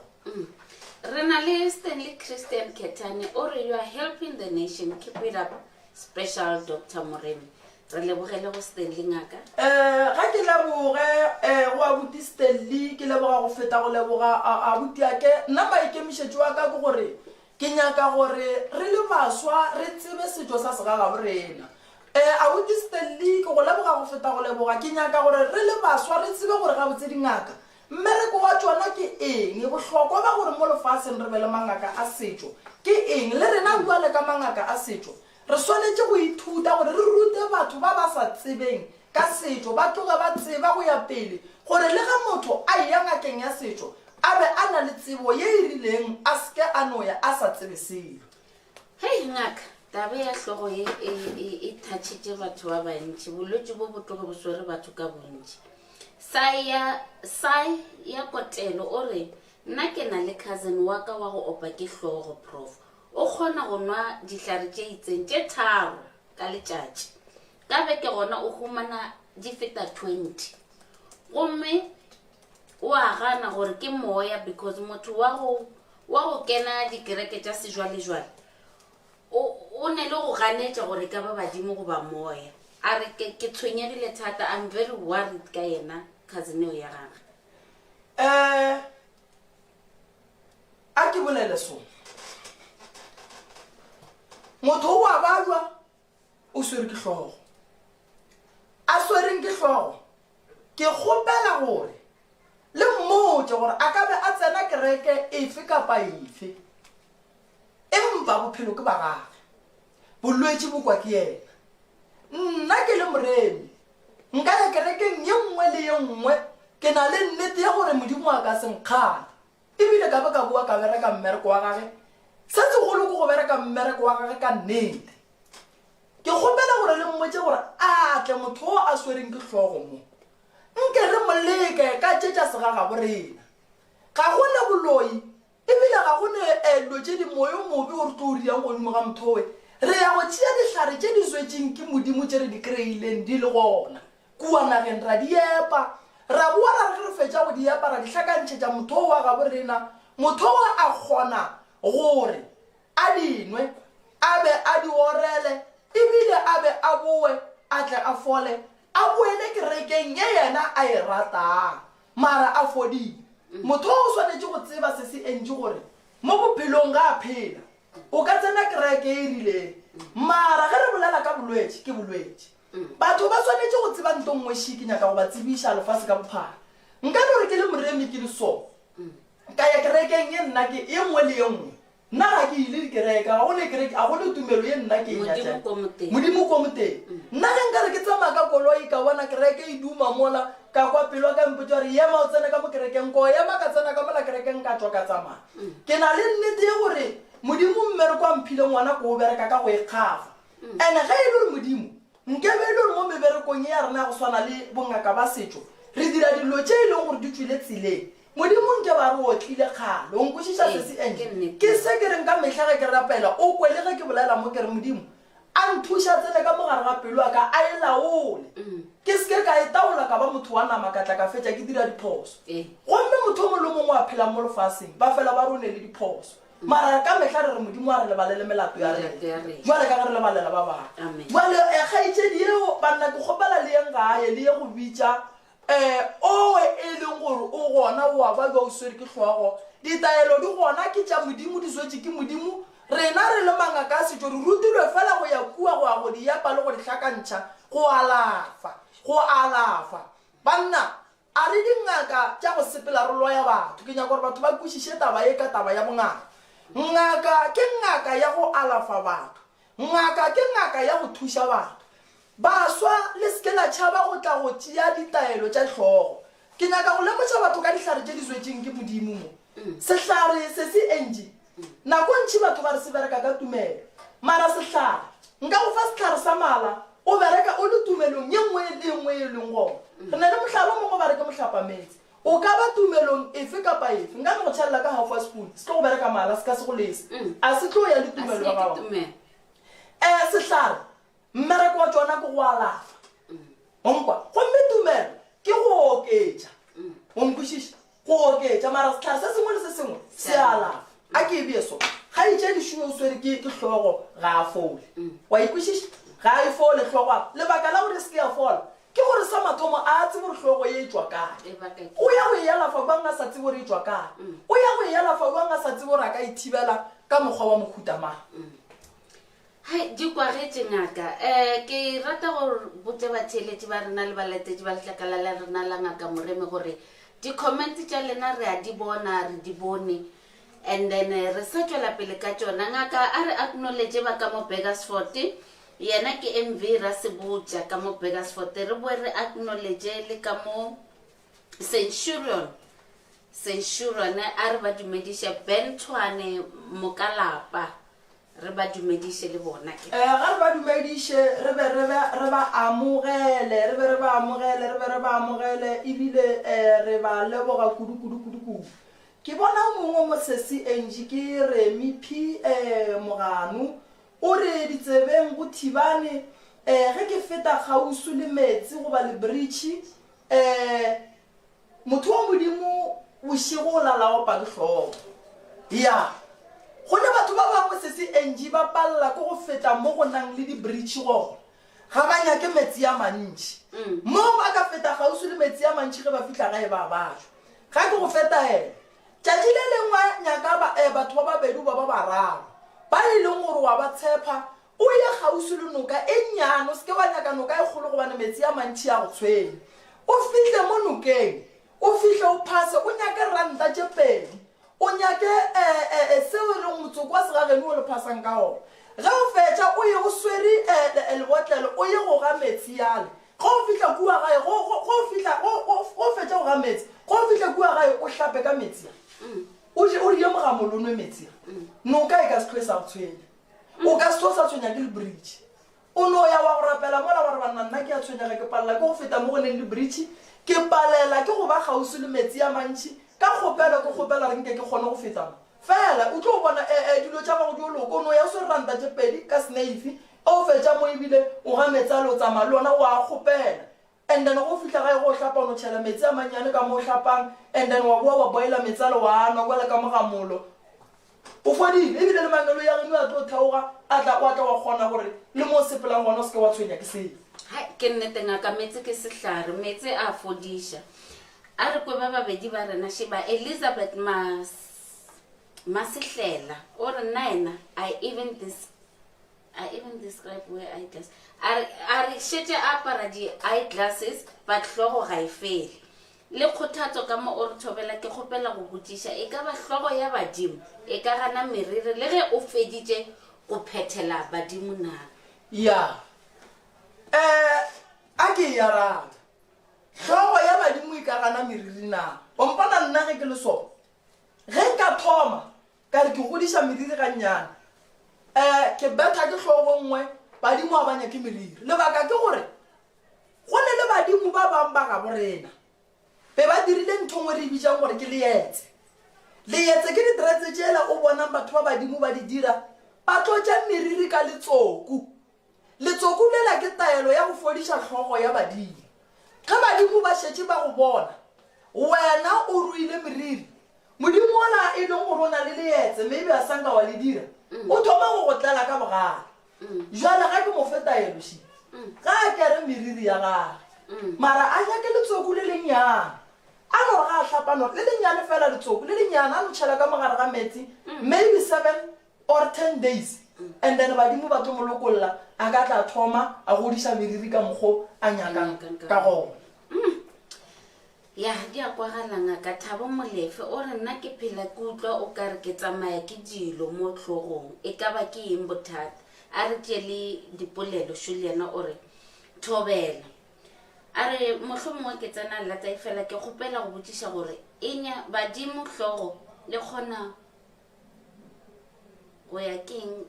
Re na le Stanley Christian Ketane o re you are helping the nation, keep it up special Doctor Moremi. Re lebogele go Stanley ngaka. Eh, ga ke leboge eh, go abuti Stanley, ke leboga go feta go leboga abuti ake. Nna maikemišetšo wa ka ke gore ke nyaka gore re le baswa re tsebe setšo sa segagabo rena. Eh, abuti Stanley, ke go leboga go feta go leboga. Ke nyaka gore re le baswa re tsebe gore gabotse dingaka mmereko wa tšona ke eng, bohlokwa ba gore mo lefaseng re be le mangaka a setšo ke eng, le rena bjale ka mangaka a setšo Re swanetše go ithuta gore re rute batho ba ba sa tsebeng ka setšo, ba tloge ba tseba go ya pele gore le ge motho a eya ngakeng ya setšo a be a na le tsebo ye e rileng, a se ke a no ya a sa tsebe selo. Hei ngaka, taba ya hlogo ye e, e, e thatšhitše batho ba bantši. Bolwetši bo bo tloge bo swere batho ka bontši. Sai ya, Sai ya Kotelo o re, Nna ke na le cousin wa ka wa go opa ke hlogo, Prof. O kgona go nwa dihlare tše itseng tše tharo ka letšatši. Ka beke gona o humana di feta 20. Gomme o a gana gore ke moya because motho wa go wa go kena dikereke tša sejwalejwale o o ne le go ganetša gore e ka ba badimo goba moya. A re ke ke tshwenyegile thata, I'm very worried ka yena cousin eo ya gagwe. Eh, A ke bolele so. Motho o a balwa o swere ke hlogo. A swereng ke hlogo, ke kgopela gore le mmotše gore a ka be a tsena kereke efe kapa efe, empa bophelo ke ba gage, bolwetši bo kwa ke yena. Nna ke le Moremi, nka ya kerekeng ye nngwe le ye nngwe, ke na le nnete ya gore Modimo a ka se nkgale. E bile ka be ka boa ka bereka mmereko wa gage. Se segolo ke go bereka mmereko wa gage ka nnete. Ke kgopela gore le mmotše gore a tle motho o a swereng ke hlogo mo. Nke re mo leke ka tše tša segagabo rena. Ga go ne boloi e bile ga go ne dilo tše di moyo mobe o re tlo o riang godimo ga motho owe. Re ya go tšea dihlare tše di swetšeng ke Modimo tše re di kry-ileng di le gona. Kua nageng ra di epa, ra boa ra re ge re fetša go di epa ra di hlakantšhetša mothoo wa gabo rena. Mothoo a kgona gore a di nwe, a be a di orele, e bile a be a boe a tle a fole, a boele kerekeng ye yena a e ratang, mara a fodile. Mothoo o swanetše go tseba se se entše gore mo bophelong ge a phela, o ka tsena kereke e rileng, mara ge re bolela ka bolwetši, ke bolwetši. Batho ba swanetše go tseba nto nngwe še ke nyaka go ba tsebiša lefase ka bophara. Nka no re ke le moremi ke le so, ka ya kerekeng ye nna ke ye nngwe le ye nngwe. Nna ga ke ile dikereke, ga go ne kereke, ga go ne tumelo ye nna ke e Modimo ko moteng. Modimo ko moteng. Nna ge nka re ke tsamaya ka koloi ka bona kereke e duma mola, ka kwa pelo ya ka e mpotša gore ema o tsene ka mo kerekeng, ko ema ka tsena ka mola kerekeng ka tšwa ka tsamaya. Ke na le nnete ye gore Modimo mmereko a mphileng wona ke o bereka ka go ikgafa. And ge e le gore Modimo, nke be e le gore mo meberekong ye ya rena ya go swana le bongaka ba setšo, re dira dilo tše e leng gore di tšwile tseleng, Modimo nke ba re otlile kgale. O nkwešiša Ee, sesi Angie? ke nnete. Ke se ke reng ka mehla ge ke rapela, o kwe le ge ke bolela mo ke re, Modimo, a nthuše a tsene ka mo gare ga pelo ya ka, a e laole. Ke se ke ka e taola ka ba. motho wa nama ka tla ka fetša ke dira diphoso. Ee. Gomme motho o mongwe le o mongwe a phelang mo lefaseng, ba fela ba rone le diphoso. Mara ka mehla re re Modimo a re lebalele melato ya Melato ya rena, rena. bjale ka ge re lebalela ba bangwe. Amen. Bjale, eh, kgaetšedi yeo, banna, ke kgopela le yeng gae, le ye go bitša, eh, owe e leng gore o gona, o a babja, o swere ke hlogo. Ditaelo di gona, ke tša Modimo, di swetše ke Modimo. Rena re le mangaka a setšo re rutilwe fela go ya kua go ya go di epa le go di hlakantšha, go alafa, go alafa. Banna, A re dingaka tša go sepela re loya batho. Ke nyaka gore batho ba kwešiše taba ye ka taba ya bongaka. Ngaka ke ngaka ya go alafa batho. Ngaka ke ngaka ya go thuša batho. Baswa, le se ke la tšhaba go tla go tšea ditaelo tša hlogo. Ke nyaka go lemoša batho ka dihlare tše di swetšeng ke Modimo mo. Sehlare se se entši. Nako ntši batho ba re se bereka ka tumelo. Mara sehlare, nka go fa sehlare sa mala, o bereka o le tumelong ye nngwe le ye nngwe ye e leng gona. Re na le mohlare o mongwe ba re ke mohlapametse. O ka ba tumelong efe kapa efe. Nka no go tšhelela ka half a spoon, se tlo go bereka mala, se ka se go lese. A se tlo ya le tumelo ya gago. Um sehlare, Mmereko wa tšona ke go alafa. O nkwa? Gomme tumelo ke go oketša. O nkwešiša? Go oketša. Mara sehlare se sengwe le se sengwe se a alafa. A ke e bee so. Kgaetšedi šo o swere ke, ke hlogo, ga a fole. Wa e kwešiša? Ga a e fole hlogo. Lebaka la gore e se ke ya fola ke gore sa mathomo a a tsebe gore hlogo ye e tšwa kae. O ya go e alafa bjang a sa tsebe gore e tšwa kae? O ya go e alafa bjang a sa tsebe gore a ka e thibela ka mokgwa wa mohuta mang? Hai, di kwagetše ngaka. Um ke rata go botša batheeletši ba rena le balatetši ba letlakala la rena la Ngaka Moremi gore di-comment tša lena re a di bona, re di bone and then eh, re sa tšwela pele ka tšona. Ngaka a re acknowledge ba ka mo Burgersfort, yena ke MV Rasebotša ka mo Burgersfort. Re boe re acknowledge le ka mo Centurion, Centurion a re ba dumediše Ben Thwane Mokalapa. Re ba dumediše le bona ke. Ee, ga re ba dumediše, re be re ba, re ba amogele, re be re ba amogele, re be re ba amogele, ebile um re ba leboga kudu, kudu, kudu, kudu. Ke bona o mongwe mo sesi Angie, ke Remy P. Um Mogano, o re ditsebeng go thibane, um ge ke feta kgauswi le meetse goba lebritšhi, um Motho wa Modimo bošego o lala a opa ke hlogo. Ya. Go ne batho ba bangwe sesi Angie ba palela ke go feta mo go nang le di-bridge gona. Ga ba nyake metsi a mantši. Moo ba ka feta kgauswi le metsi a mantši ge ba fihla gae ba bajwa. Ga ke go fe taelo. Tšatši le lengwe nyaka ba, eh, batho ba babedi goba ba bararo ba e leng gore wa ba tshepa, O ye kgauswi le noka e nnyane, o se ke wa nyaka noka e kgolo gobane meetse a mantši a go tshwenya. O fihle mo nokeng, o fihle o phase, o nyake ranta tše pedi, o nyake e, e, e, seo e leng motsoko wa segageno o le phasang ka ona. Ge o fetša, o ye o swere e, e, lebotlelo, o ye go ga meetse ale. Ge o fihla kua gae, go, go, go o fihla, go, go, go o fetša go ga meetse, ge o fihla kua gae, o hlape ka meetse a. O je, o rie mogamolo, o nwe meetse a. Noka e ka se hlwe e sa go tshwenya. O ka se tlo sa tshwenya ke lebridge. O no ya wa go rapela mola wa re banna nna ke a tshwenyega ke palela ke go feta mo go neng le bridge, ke palela ke go ba kgauswi le metsi a mantši, ka kgopelo ke kgopela gore nke ke kgone go feta mo. Fela o tlo bona e, e, dilo tša gago di o loka, o no ya o swere ranta tše pedi ka seneifi, o fetša mo ebile o ga metsi ale o tsamaya le ona o a kgopela. And then go fihla gae go hlapa o no tšhela metsi a mannyane ka mo o hlapang and then wa boa wa boila metsi ale wa a nwa bjale ka mogamolo. O fodile ebile le mangeloi a geno a tlo theoga a tla wa tla wa kgona gore le mo o sepelang gona o se ke wa tshwenya ke selo. Hai, ke nnete ngaka, meetse ke sehlare, meetse a fodiša. A re kwe ba babedi ba rena šeba Elizabeth Mas Masehlela o re nna ena I even this I even describe wear eye glass. A re a re šetše a apara di eye glasses but hlogo ga e fele. Le kgothatso ka mo o re thobela ke kgopela go botšiša e ka ba hlogo ya badimo e ka gana meriri le ge o feditše go phethela badimo na? Ya. Eh, a ke e arabe. Hlogo ya badimo e ka gana meriri na? Wa mpona nna ge ke le so? Ge nka thoma Ka re ke godiša meriri gannyane. Um ke betha ke hlogo nngwe, badimo ga ba nyake meriri. Lebaka ke gore go ne le badimo ba bang ba gabo rena be ba dirile ntho nngwe re e bitšang gore ke leyetse. Leyetse ke diteretse tšela o bonang batho ba badimo ba di dira, ba tlotša meriri ka letsoku. Letsoku lela ke taelo ya go fodiša hlogo ya badimo. Ge badimo ba šetše ba go bona wena o ruile meriri, Modimo wola e leng gore o na le leetse maybe a sa nka wa le dira, o thoma go go tlela ka bogale. Jwale ga ke mo fe taelo še, ga a kere meriri ya gage, mara a nyake letsoku le lennyane, a no re ga a hlapa no re le lennyane fela letsoku le lennyane a no tšhela ka mogare ga meetse maybe seven or ten days and then badimo ba tlo mo lokolla a ka tla thoma a godiša meriri ka mokgo a nyakang ka gona. Ya, di a kwagala ngaka. Thabo Molefe o re nna ke phela ke utlwa o ka re ke tsamaya ke dilo mo hlogong. E ka ba ke eng bothata? A re tšee le dipolelo šo le yena o re, Thobela. A re mohlomongwe ke tsena lata efela ke kgopela go botšiša gore enya badimo hlogo le kgona go ya keng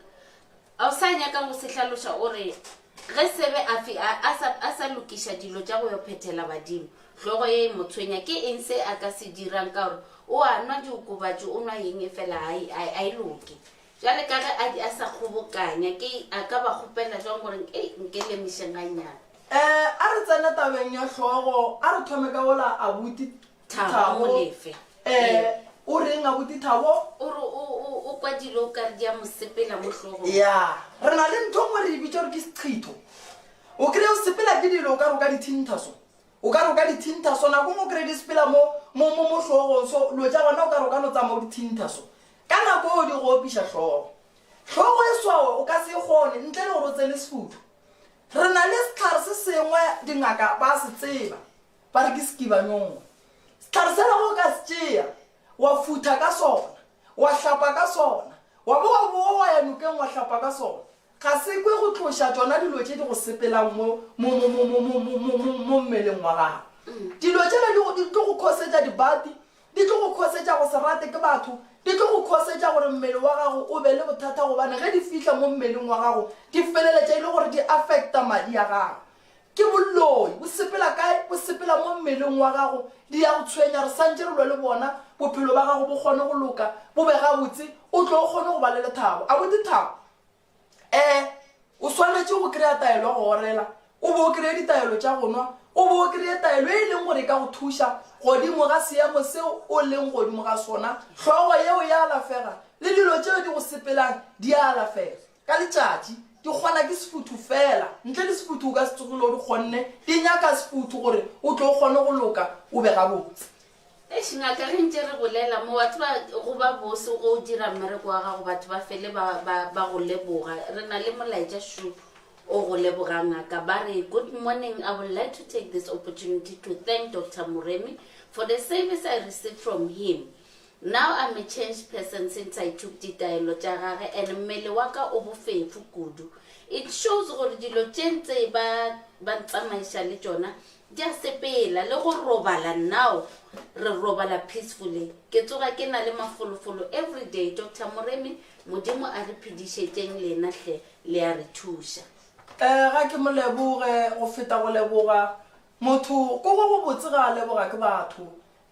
a o sa nyaka go se hlaloša o re ge sebe a fi a a sa a sa lokiša dilo tša go yo phethela badimo hlogo ye e mo tshwenya ke eng se a ka se dirang ka gore o a nwa diokobatši o nwa eng e fela a e- a e loke jale ka ge a di a sa kgobokanya ke a ka ba kgopela jwang gore ei nke lemišeng gannyane um a re tsene tabeng ya hlogo a re thome ka ola abuti Thabo Molefe. Eh, o reng abuti Thabo? O re o o o kwa dilo o ka re di a mo sepela mo hlogong. Ya, re na le ntho nngwe re e bitša gore ke seqhitho. O kry-e o sepela ke dilo o ka re o ka di thintha so. O ka re o ka di thintha so, nako nngwe o kry-e di sepela mo mo mo mo hlogong so, dilo tša gona o ka re o ka no tsamaya o di thintha so. Ka nako eo di go opiša hlogo. Hlogo e swao o ka se e kgone ntle le gore o tsene sefutho. Re na le sehlare se sengwe dingaka ba se tseba. Ba re ke sekibanyongwe. Sehlare sela ge o ka se tšea, wa futha ka sona, wa hlapa ka sona, wa bo wa bowa wa ya nokeng wa hlapa ka sona, ga se kwe go tloša tšona dilo tše di go sepelang mo, mo, mo, mo, mo, mo, mo, mo, mo, mo mmeleng wa gago. Dilo tšela di go, di tlo go khosetša dibati, di tlo go khosetša go se rate ke batho, di tlo go khosetša gore mmele wa gago o be le bothata gobane ge di fihla mo mmeleng wa gago di feleletša e le gore di affecta madi a gago. Ke boloi, bo sepela kae? Bo sepela mo mmeleng wa gago, di ya go tshwenya, re santše re lwe le bona, bophelo ba gago bo kgone go loka, bo be gabotse, o tlo o kgone go ba le lethabo. Abuti Thabo, Ee, o swanetše go kry-a taelo ya go orela, o be o kry-e ditaelo tša go nwa, o be o kry-e taelo e leng gore e ka go thuša godimo ga seemo seo o leng godimo ga sona. Hlogo yeo ya alafega, le dilo tšeo di go sepelang di a alafega. Ka letšatši, di kgona ke sefuthu feela. Ntle le sefuthu o ka se tsogile o di kgonne. Di nyaka sefuthu gore o tlo o kgone go loka o be gabotse. Eish ngaka ge ntše re bolela mo wa tseba go ba bose go o dira mmereko wa gago batho ba fele ba, ba, ba go leboga. Re na le molaetša šo o go leboga ngaka ba re good morning I would like to take this opportunity to thank Doctor Moremi for the service I received from him. Now I'm a changed person since I took ditaelo tša gage and mmele wa ka o bofefo kudu. It shows gore dilo tše ntse ba ba ntsamaiša le tšona di a sepela le go robala now re robala peacefully. Ke tsoga ke na le mafolofolo every day. Doctor Moremi, Modimo a re phedišetšeng lena hle le a re thuša. Eh, ga ke mo leboge go feta go leboga motho ko go go botse ga a leboga ke batho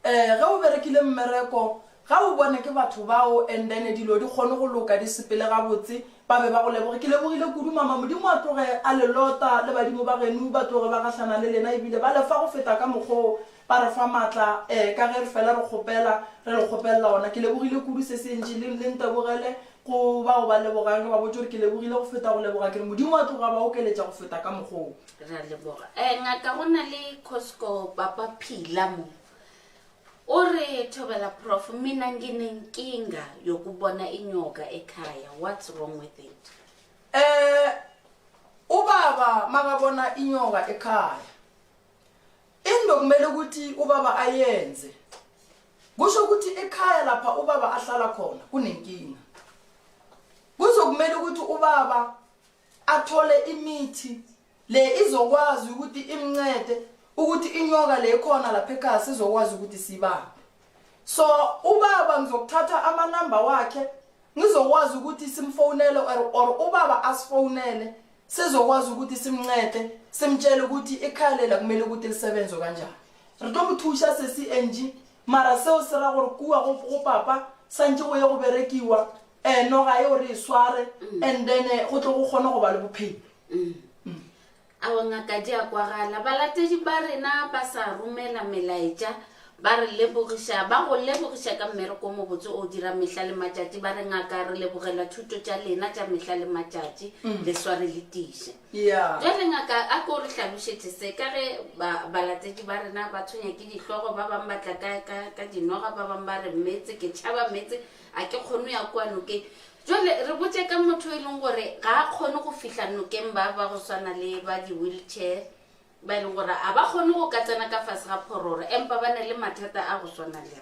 Ee, ge o berekile mmereko, ga o bone ke batho bao and then dilo di kgone go loka di sepele gabotse, ba be ba go leboge. Ke lebogile kudu mama, Modimo a tloge a le lota le badimo ba genu ba tloge ba gahlana le lena ebile ba le fa go feta ka mokgoo ba re fa maatla ee ka ge re fela re kgopela re le kgopelela ona. Ke lebogile kudu se se ntši le le ntebogele go bao ba lebogang ke ba botše gore ke lebogile go feta go leboga ke re Modimo a tloga a ba okeletša go feta ka mokgoo. Re a leboga. Eh, ngaka go na le Cosco Papa Phila mo. O re thobela prof mina nginenkinga yokubona inyoka ekhaya. What's wrong with it? Eh ubaba makabona inyoka ekhaya. Into kumele ukuthi ubaba ayenze kusho ukuthi ekhaya lapha ubaba ahlala khona kunenkinga. Kuzokumele ukuthi ubaba athole imithi le izokwazi ukuthi imncede ukuthi inyoka le khona lapha ekhaya sizokwazi ukuthi sibambe so ubaba ngizokuthatha amanamba wakhe ngizokwazi ukuthi simfonele or, or ubaba asifonele sizokwazi ukuthi simncede simtshele ukuthi ikhaya lela kumele ukuthi lisebenze kanjani re tlo mo thuša sesi Angie mara seo se ra gore kua go, go papa santše go ye go berekiwa um noga eo re e sware and then eh, go tlo go kgone go ba le bophelo. Aowa ngaka di a kwagala. Balatedi ba rena ba sa romela melaetša ba re lebogiša, ba go lebogiša ka mmereko o mobotse o dira mehla le matšatši. Ba re ngaka re lebogela thuto tša lena tša mehla le matšatši, le sware le tiše. Yeah. Jwale ngaka a ko re hlalošetše se ka ge ba, balatedi ba rena ba tshwenya ke dihlogo, ba bangwe ba tla ka, ka, ka dinoga, ba bangwe ba re meetse, ke tšhaba meetse, a ke kgone go ya kua nokeng. Jwale re botše ka motho e leng gore ga a kgone go fihla nokeng ba ba go swana le ba di-wheelchair ba e leng gore a ba kgone go ka tsena ka fase ga phororo empa ba na le mathata a go swana le a.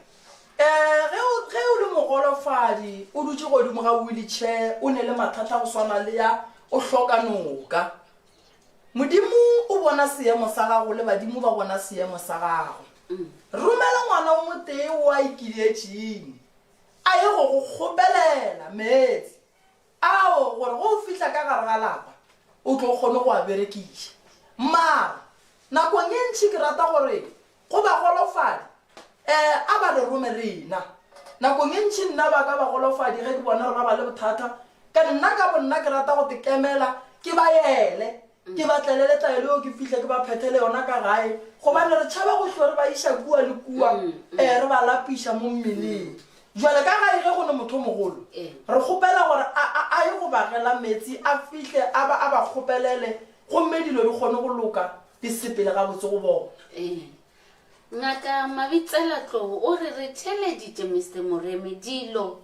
Um ge o, ge o le mogolofadi o dutše godimo ga wheelchair o ne le mathata a go swana le a, o hloka noka. Modimo o bona seemo sa gago le badimo ba bona seemo sa gago. Romela ngwana o motee o a ikiletšeng a ye go go kgopelela meetse ao gore ge o fihla ka gare ga lapa o tlo kgone go a berekiša. Mara nakong ye ntši ke rata gore go bagolofadi um a ba re rome rena. Nakong ye ntši nna ba ka bagolofadi ge ke bona gore ba ba le bothata, ka nna ka bonna ke rata go te kemela ke ba yele. Ke ba tlelele taelo yeo ke fihle ke ba phethele yona ka gae, gobane re tšhaba go hlwe re ba iša kua le kua, ee, re ba lapiša mo mmeleng. Bjale ka gae ge go ne motho o mogolo, re kgopela gore a, a, a ye go ba gela meetse, a fihle a ba, a ba kgopelele, gomme dilo di kgone go loka, di sepele gabotse go bona. Ee. Ngaka Mabitsela Tlou o re re theeleditše Mister Moremi dilo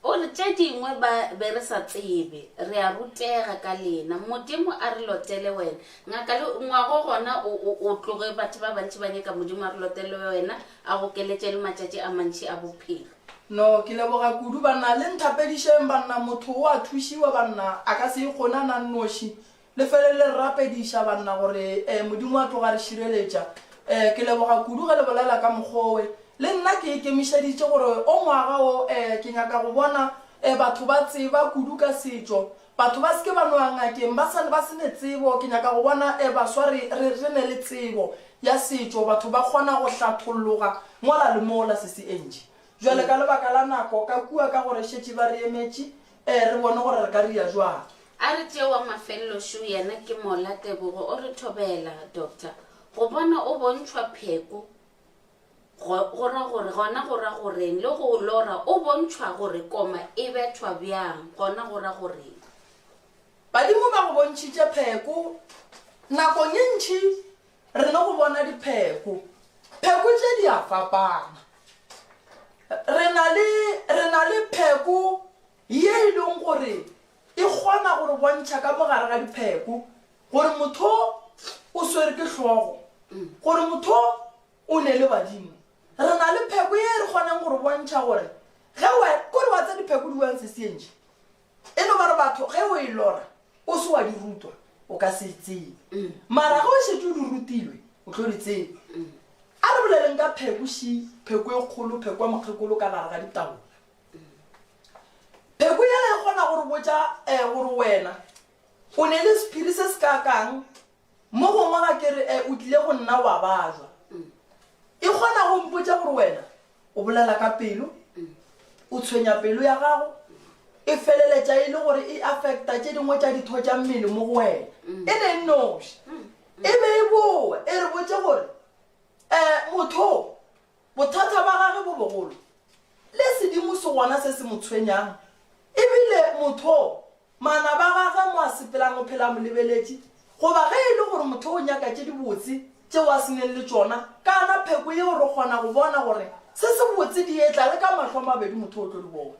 O re, Tše dingwe ba be re sa tsebe. Re a rutega ka lena. Modimo a re lotele wena. Ngaka, le ngwago gona o, o, o tloge batho ba bantši ba nyaka Modimo a re lotele wena, a go keletše le matšatši a mantši a bophelo. No, ke leboga kudu, banna. Le nthapedišeng, banna. Motho o a thušiwa, banna. A ka se ikgone a na nnoši. Le fele le re rapediša, banna, gore eh, Modimo a tloga a re šireletša. Eh, ke leboga kudu ge le bolela ka mokgwa owe. Le nna ke ikemišeditše gore o ngwaga wo eh, ke nyaka go bona eh, batho ba tseba kudu ka setšo. Batho ba se ke ba no ya ngakeng ba sa, ba se ne tsebo. Ke nyaka go bona eh, baswa re, re, re ne le tsebo ya setšo, batho ba kgona go hlatholloga mola le mola, Sesi Angie. Bjale ka lebaka la nako, ka kua ka gore šetše ba re emetše, eh, re bone gore re ka ria jwang. A re tšee wa mafelelo šo yena ke Mola Tebogo o re thobela, Doctor, go bona o bontšhwa pheko go, go ra gore, gona go ra goreng, le go lora o bontšhwa gore koma e bethwa bjang, gona go ra goreng. Badimo ba go bontšhitše pheko. Nakong ye ntši re no go bona dipheko. Pheko tše di a fapana. Re na le, re na le pheko ye e leng gore e kgona go re bontšha ka mo gare ga dipheko gore motho o swere ke hlogo, gore motho o ne le badimo. Re na le pheko ye re kgonang go re bontšha gore ge we, kore wa tsa dipheko di wang sesientši. E no ba re batho ge o e lora o se wa di rutwa o ka se e tsebe. Mara ge o šetše o di rutilwe o tlo di tseba. A re boleleng ka pheko ši, pheko e kgolo, pheko ya mokgekolo ka gare ga ditaola. Pheko yela e kgona go re botša um gore wena o ne le sephiri se se kakang, mo gongwe ga ke re um o tlile go nna wa bajwa. E kgona go mpotša gore wena o bolela ka pelo, o tshwenya pelo ya gago, e feleletša e le gore e affecta tše dingwe tša ditho tša mmele mo go wena. E ne e nnoši. E be e boe e re botše gore um motho Bothata ba gage bo bogolo, le sedimo se gona se se mo tshwenyang, e bile motho manaba a gage mo a sepelang o phela a mo lebeletše, goba ge e le gore motho o nyaka tše dibotse tšeo a se neng le tšona, kana pheko yeo re kgona go bona gore se se botse di etla le ka mahlo a mabedi motho o tlo di bona.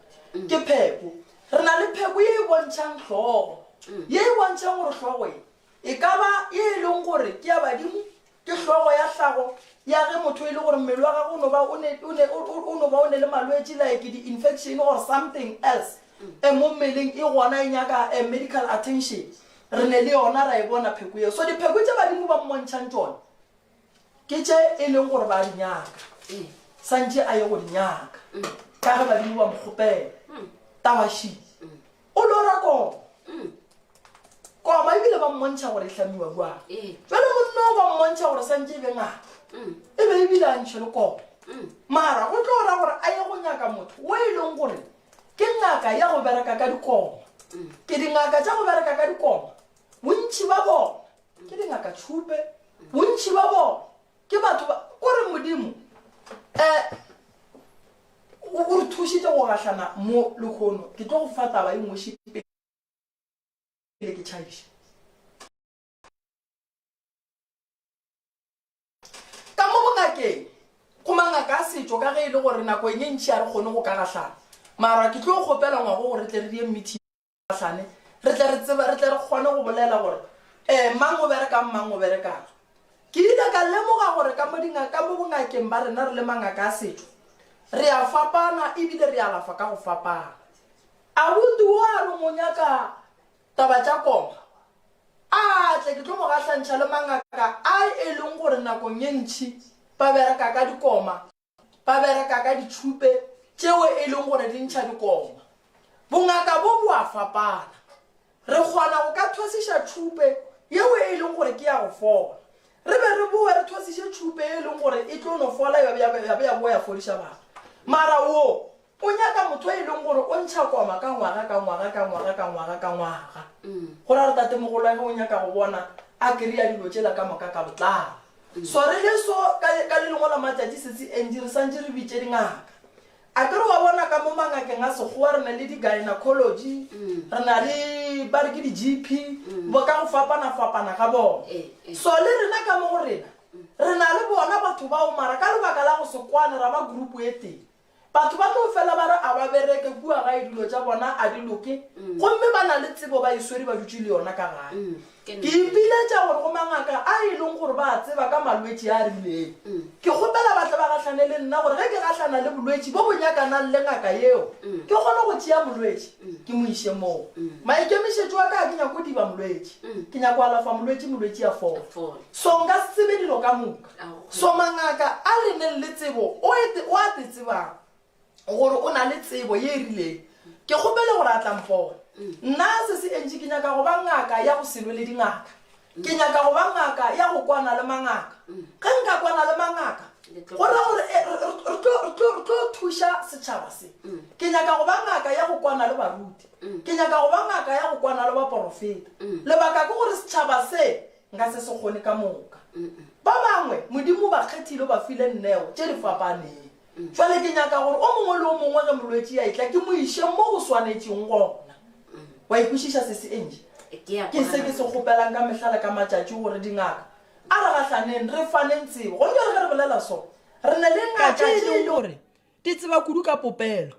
Ke pheko. Re na le pheko ye e bontšhang hlogo, ye e bontšhang gore hlogo e e ka ba ye e leng gore ke ya badimo, Ke hlogo ya hlago ya ge motho e le gore mmele wa gagwe o no ba o ne, o ne, o, o no ba o ne le malwetši like di-infection or something else e mo mmeleng e gona e nyaka eh, medical attention. Re ne le yona ra e bona pheko yeo. So dipheko tše badimo ba mmontšhang tšona ke tše e leng gore ba di nyaka, santše a ye go di nyaka ka ge badimo ba mo kgopela. Taba še. O lora koma. Koma ebile ba mmontšha gore e hlamiwa jwang. Jwale monna o ba mmontšha gore santše e be ngaka. E be ebile a ntšhe le koma. Mara go tlo ra gore a ye go nyaka motho o e leng gore ke ngaka ya go bereka ka dikoma. Ke dingaka tša go bereka ka dikoma. Bontši ba bona. Ke dingaka tšhupe. Bontši ba bona ke batho ba kore Modimo um o re thušitše go gahlana mo lehono. Ke tlo go fa taba e nngwe še pele ke tšhaiša. Ka mo bongakeng, go mangaka a setšo ka ge e le gore nakong e ntši a re kgone go ka gahlana. Mara ke tlo kgopela ngwago gore re tle re die meeting gahlane, re tle re tseba, re tle re kgone go bolela gore um mang o berekang, mang o berekang. Ke ile ka lemoga gore ka mo dinga, ka mo bongakeng ba rena re le mangaka a setšo, re a fapana ebile re alafa ka go fapana. Abuti wo a reng o nyaka taba tša koma, A tle ke tlo mo gahlantšha le mangaka a e leng gore nakong ye ntši ba bereka ka dikoma, ba bereka ka ditšhupe tšeo e leng gore di ntšha dikoma. Bongaka bo bo a fapana. Re kgona go ka thwasiša tšhupe yeo e leng gore ke ya go fola. Re be re boe re thwasiše tšhupe e leng gore e tlo no fola ya be ya boa ya fodiša batho. Mara wo O nyaka motho e leng gore o ntšha koma ka ngwaga ka ngwaga ka ngwaga ka ngwaga ka ngwaga. Go ra gore tatemogolo wa ge o nyaka go bona a kry-a dilo tšela ka moka ka botlalo. So re le so ka, ka le lengwe la matšatši sesi Angie re santše re bitše dingaka. A ke re wa bona ka mo mangakeng a Sekgowa re na le di-gynecology, re na le ba re ke di-GP, bo ka go fapana-fapana ga bona. So le rena ka mo go rena re na le bona batho bao mara ka lebaka la go se kwane ra ba group e tee. Batho ba tlo fela ba re a ba bereke kua gae dilo tša bona a di loke gomme ba na le tsebo ba e swere ba dutše le yona ka gae. Ke ipiletša gore go mangaka a e leng gore ba a tseba ka malwetši a a rileng, ke kgopela ba tle ba gahlane le nna gore ge ke gahlana le bolwetši bo bo nyakanang le ngaka yeo ke kgone go tšea molwetši ke mo iše moo. Maikemišetšo a ka ga ke nyako diba molwetši, ke nyako alafa molwetši, molwetši a fole. So nka se tsebe dilo ka moka. So mangaka a le neng le tsebo o e o a te tsebang gore o na le tsebo ye e rileng, ke kgopele gore a tla mpona. Nna se se entši ke nyaka go ba ngaka ya go se lwe le dingaka. Ke nyaka go ba ngaka ya go kwana le mangaka. Ge nka kwana le mangaka, go ra gore e, re, re, re tlo, re tlo, re tlo thuša setšhaba se. Ke nyaka go ba ngaka ya go kwana le baruti. Ke nyaka go ba ngaka ya go kwana le baporofeta. Lebaka ke gore setšhaba se Nka se se kgone ka moka. Ba bangwe Modimo o ba kgethile, o ba file neo tše di fapaneng. Jwale ke nyaka gore o mongwe le o mongwe ge molwetši a etla ke mo iše mo go swanetšeng gona. Wa e kwešiša sesi Angie? Ke se ke se kgopelang ka mehla le ka matšatši gore dingaka, a re gahlaneng re faneng tsebo. Gona bjale ge re bolela so, re na le ngaka tše e leng gore di tseba kudu ka popelo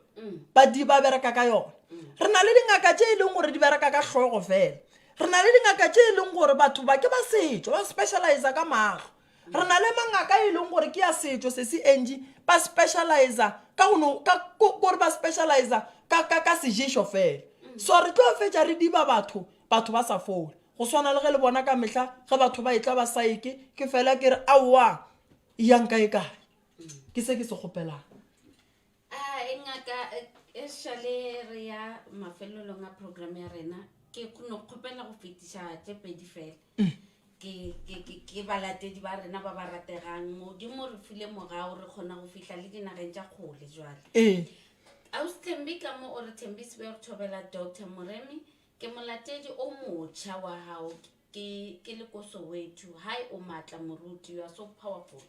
ba di ba bereka ka yona re na le dingaka tše e leng gore di bereka ka hlogo fela re na le dingaka tše e leng gore batho ba ke ba setšo ba specialize ka mahlo re na le mangaka e leng gore ke ya setšo se se engi ba specialize ka go no ka gore ba specialize ka ka ka seješo fela so re tlo fetša re diba batho batho ba sa fole go swana le ge le bona ka mehla ge batho ba etla ba saeke ke fela ke re aowa yang kae kae ke se ke se kgopelang a e ngaka e šale re ya mafelelong a program ya rena ke no kgopela go fetiša tše pedi fela mm. ke ke ke ke balatedi ba rena ba ba rategang modimo re file mogao re kgona go fihla le dinageng tša kgole jwale ee ausi thembi ka mo o re thembi sebe re thobela doctor moremi ke molatedi o motšha wa gago Ke, ke le ko Soweto. Hai, o maatla, moruti. You are so powerful.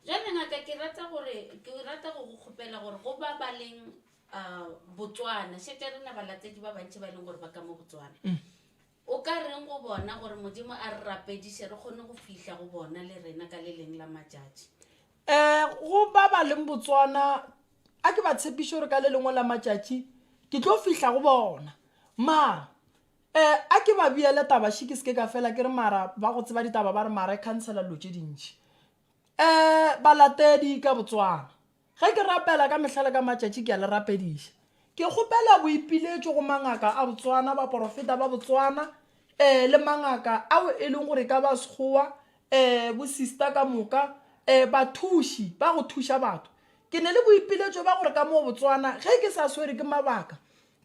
Jwale ngaka, ke rata gore, ke rata go go kgopela gore go ba ba leng uh, Botswana, šetše re na balatedi ba bantši ba e leng gore ba ka mo Botswana. Mm. O ka reng go bona gore Modimo a re rapediše re kgone go fihla go bona le rena ka le leng la matšatši? Eh, go ba ba leng Botswana, a ke ba tshepiše gore ka le lengwe la matšatši ke tlo fihla go bona. Mara Eh, a ke ba beele taba še ke se ke ka fela ke re mara ba go tseba ditaba ba re mara e khansela dilo tše dintši. Eh, balatedi ka Botswana, ge ke rapela ka mehla le ka matšatši ke a le rapediša. Ke kgopela boipiletšo go mangaka a Botswana, baporofeta ba Botswana, eh, le mangaka ao e leng gore e ka ba Sekgowa, eh, bo sister ka moka, eh, bathuši ba go thuša batho. Ke ne le boipiletšo ba gore ka moo Botswana ge ke sa swere ke mabaka,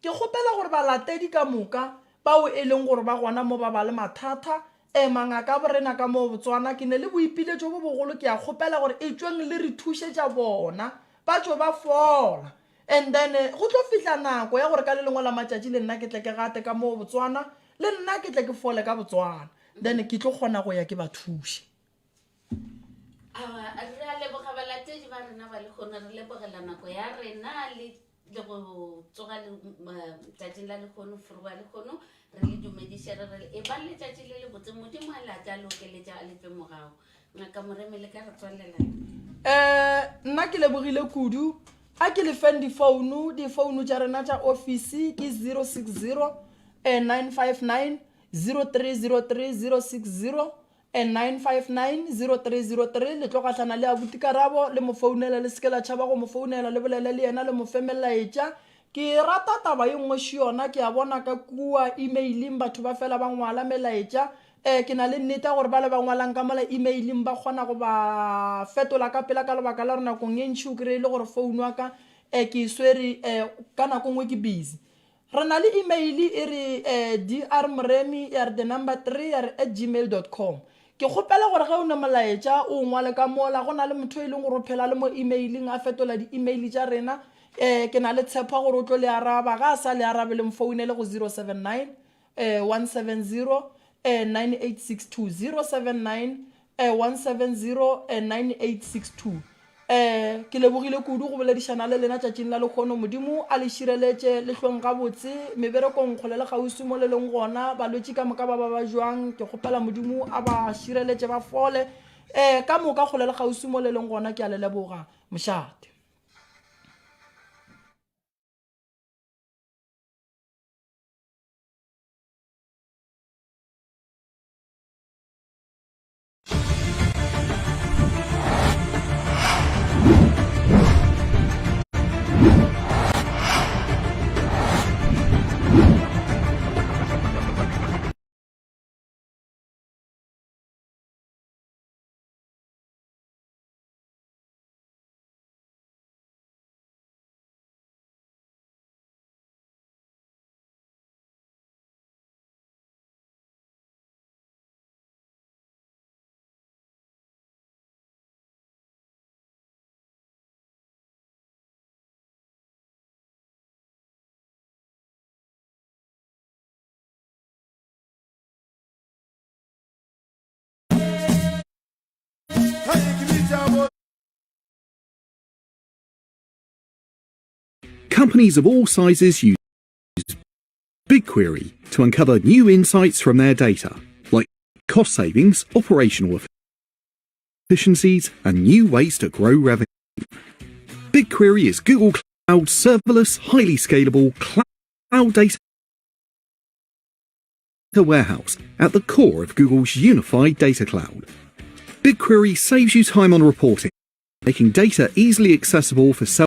Ke kgopela gore balatedi ka moka bao e leng gore ba gona mo ba ba le mathata, ema ngaka borena ka moo Botswana, ke ne le boipiletšo bo bogolo ke a kgopela gore etšweng le re thušetša bona ba tšwe ba fola and then go tlo fihla nako ya gore ka le lengwe la matšatši le nna ke tle ke gate ka moo Botswana le nna ke tle ke fole ka Botswana. Then ke tlo kgona go ya ke ba thuše. Aowa, re a leboga balatedi ba rena ba lehono, re lebogela nako ya rena le le go tsoga le tšatšing la lehono, foroba lehono, re le dumediše re re e ba letšatši le le botse, Modimo a le a lokeletša a lefe morago. Ngaka Moremi le ka re tswalela. Um nna ke lebogile kudu a ke lefeng difounu difounu tša rena tša ofisi ke 060 959 0303 060 959 0303 le tlo gahlana le abuti Karabo le mo founela le seke la tšhaba go mo founela le bolele le yena le mo fe melaetša ke rata taba ye nngwe še yona ke a bona ka kua emailing batho ba fela ba ngwala melaetša um ke na le nnete ya gore ba le ba ngwalang ka mola emailing ba kgona go ba fetola ka pela ka lebaka la gore nakong ye ntšhi o kry-e le gore founu wa ka um ke e swere um ka nako nngwe ke busy Re na le email e re drmoremi ya re the number 3 ya re at gmail dot com. Ke kgopela gore ge o ne molaetša o o ngwale ka mola. Go na le motho e leng gore o phela le mo emailing a fetola di-email tša rena. Um ke na le tshepo ya gore o tlo le araba. Ga a sa le arabe le mfounele go 079 170 9862 079 170 9862 Eh, ke lebogile kudu go boledišana le lena tšatšing la lekgono. Modimo a le šireletše le hlweng gabotse meberekong kgole le kgauswi mo le leng gona. Balwetši ka moka ba ba ba jwang, ke kgopela Modimo a ba šireletše ba fole. Eh, ka moka kgole le kgauswi mo le leng gona, ke a le leboga. Mošate. Companies of all sizes use BigQuery to uncover new insights from their data, like cost savings, operational efficiencies, and new ways to grow revenue. BigQuery is Google Cloud serverless, highly scalable cloud data warehouse at the core of Google's unified data cloud. BigQuery saves you time on reporting, making data easily accessible for self.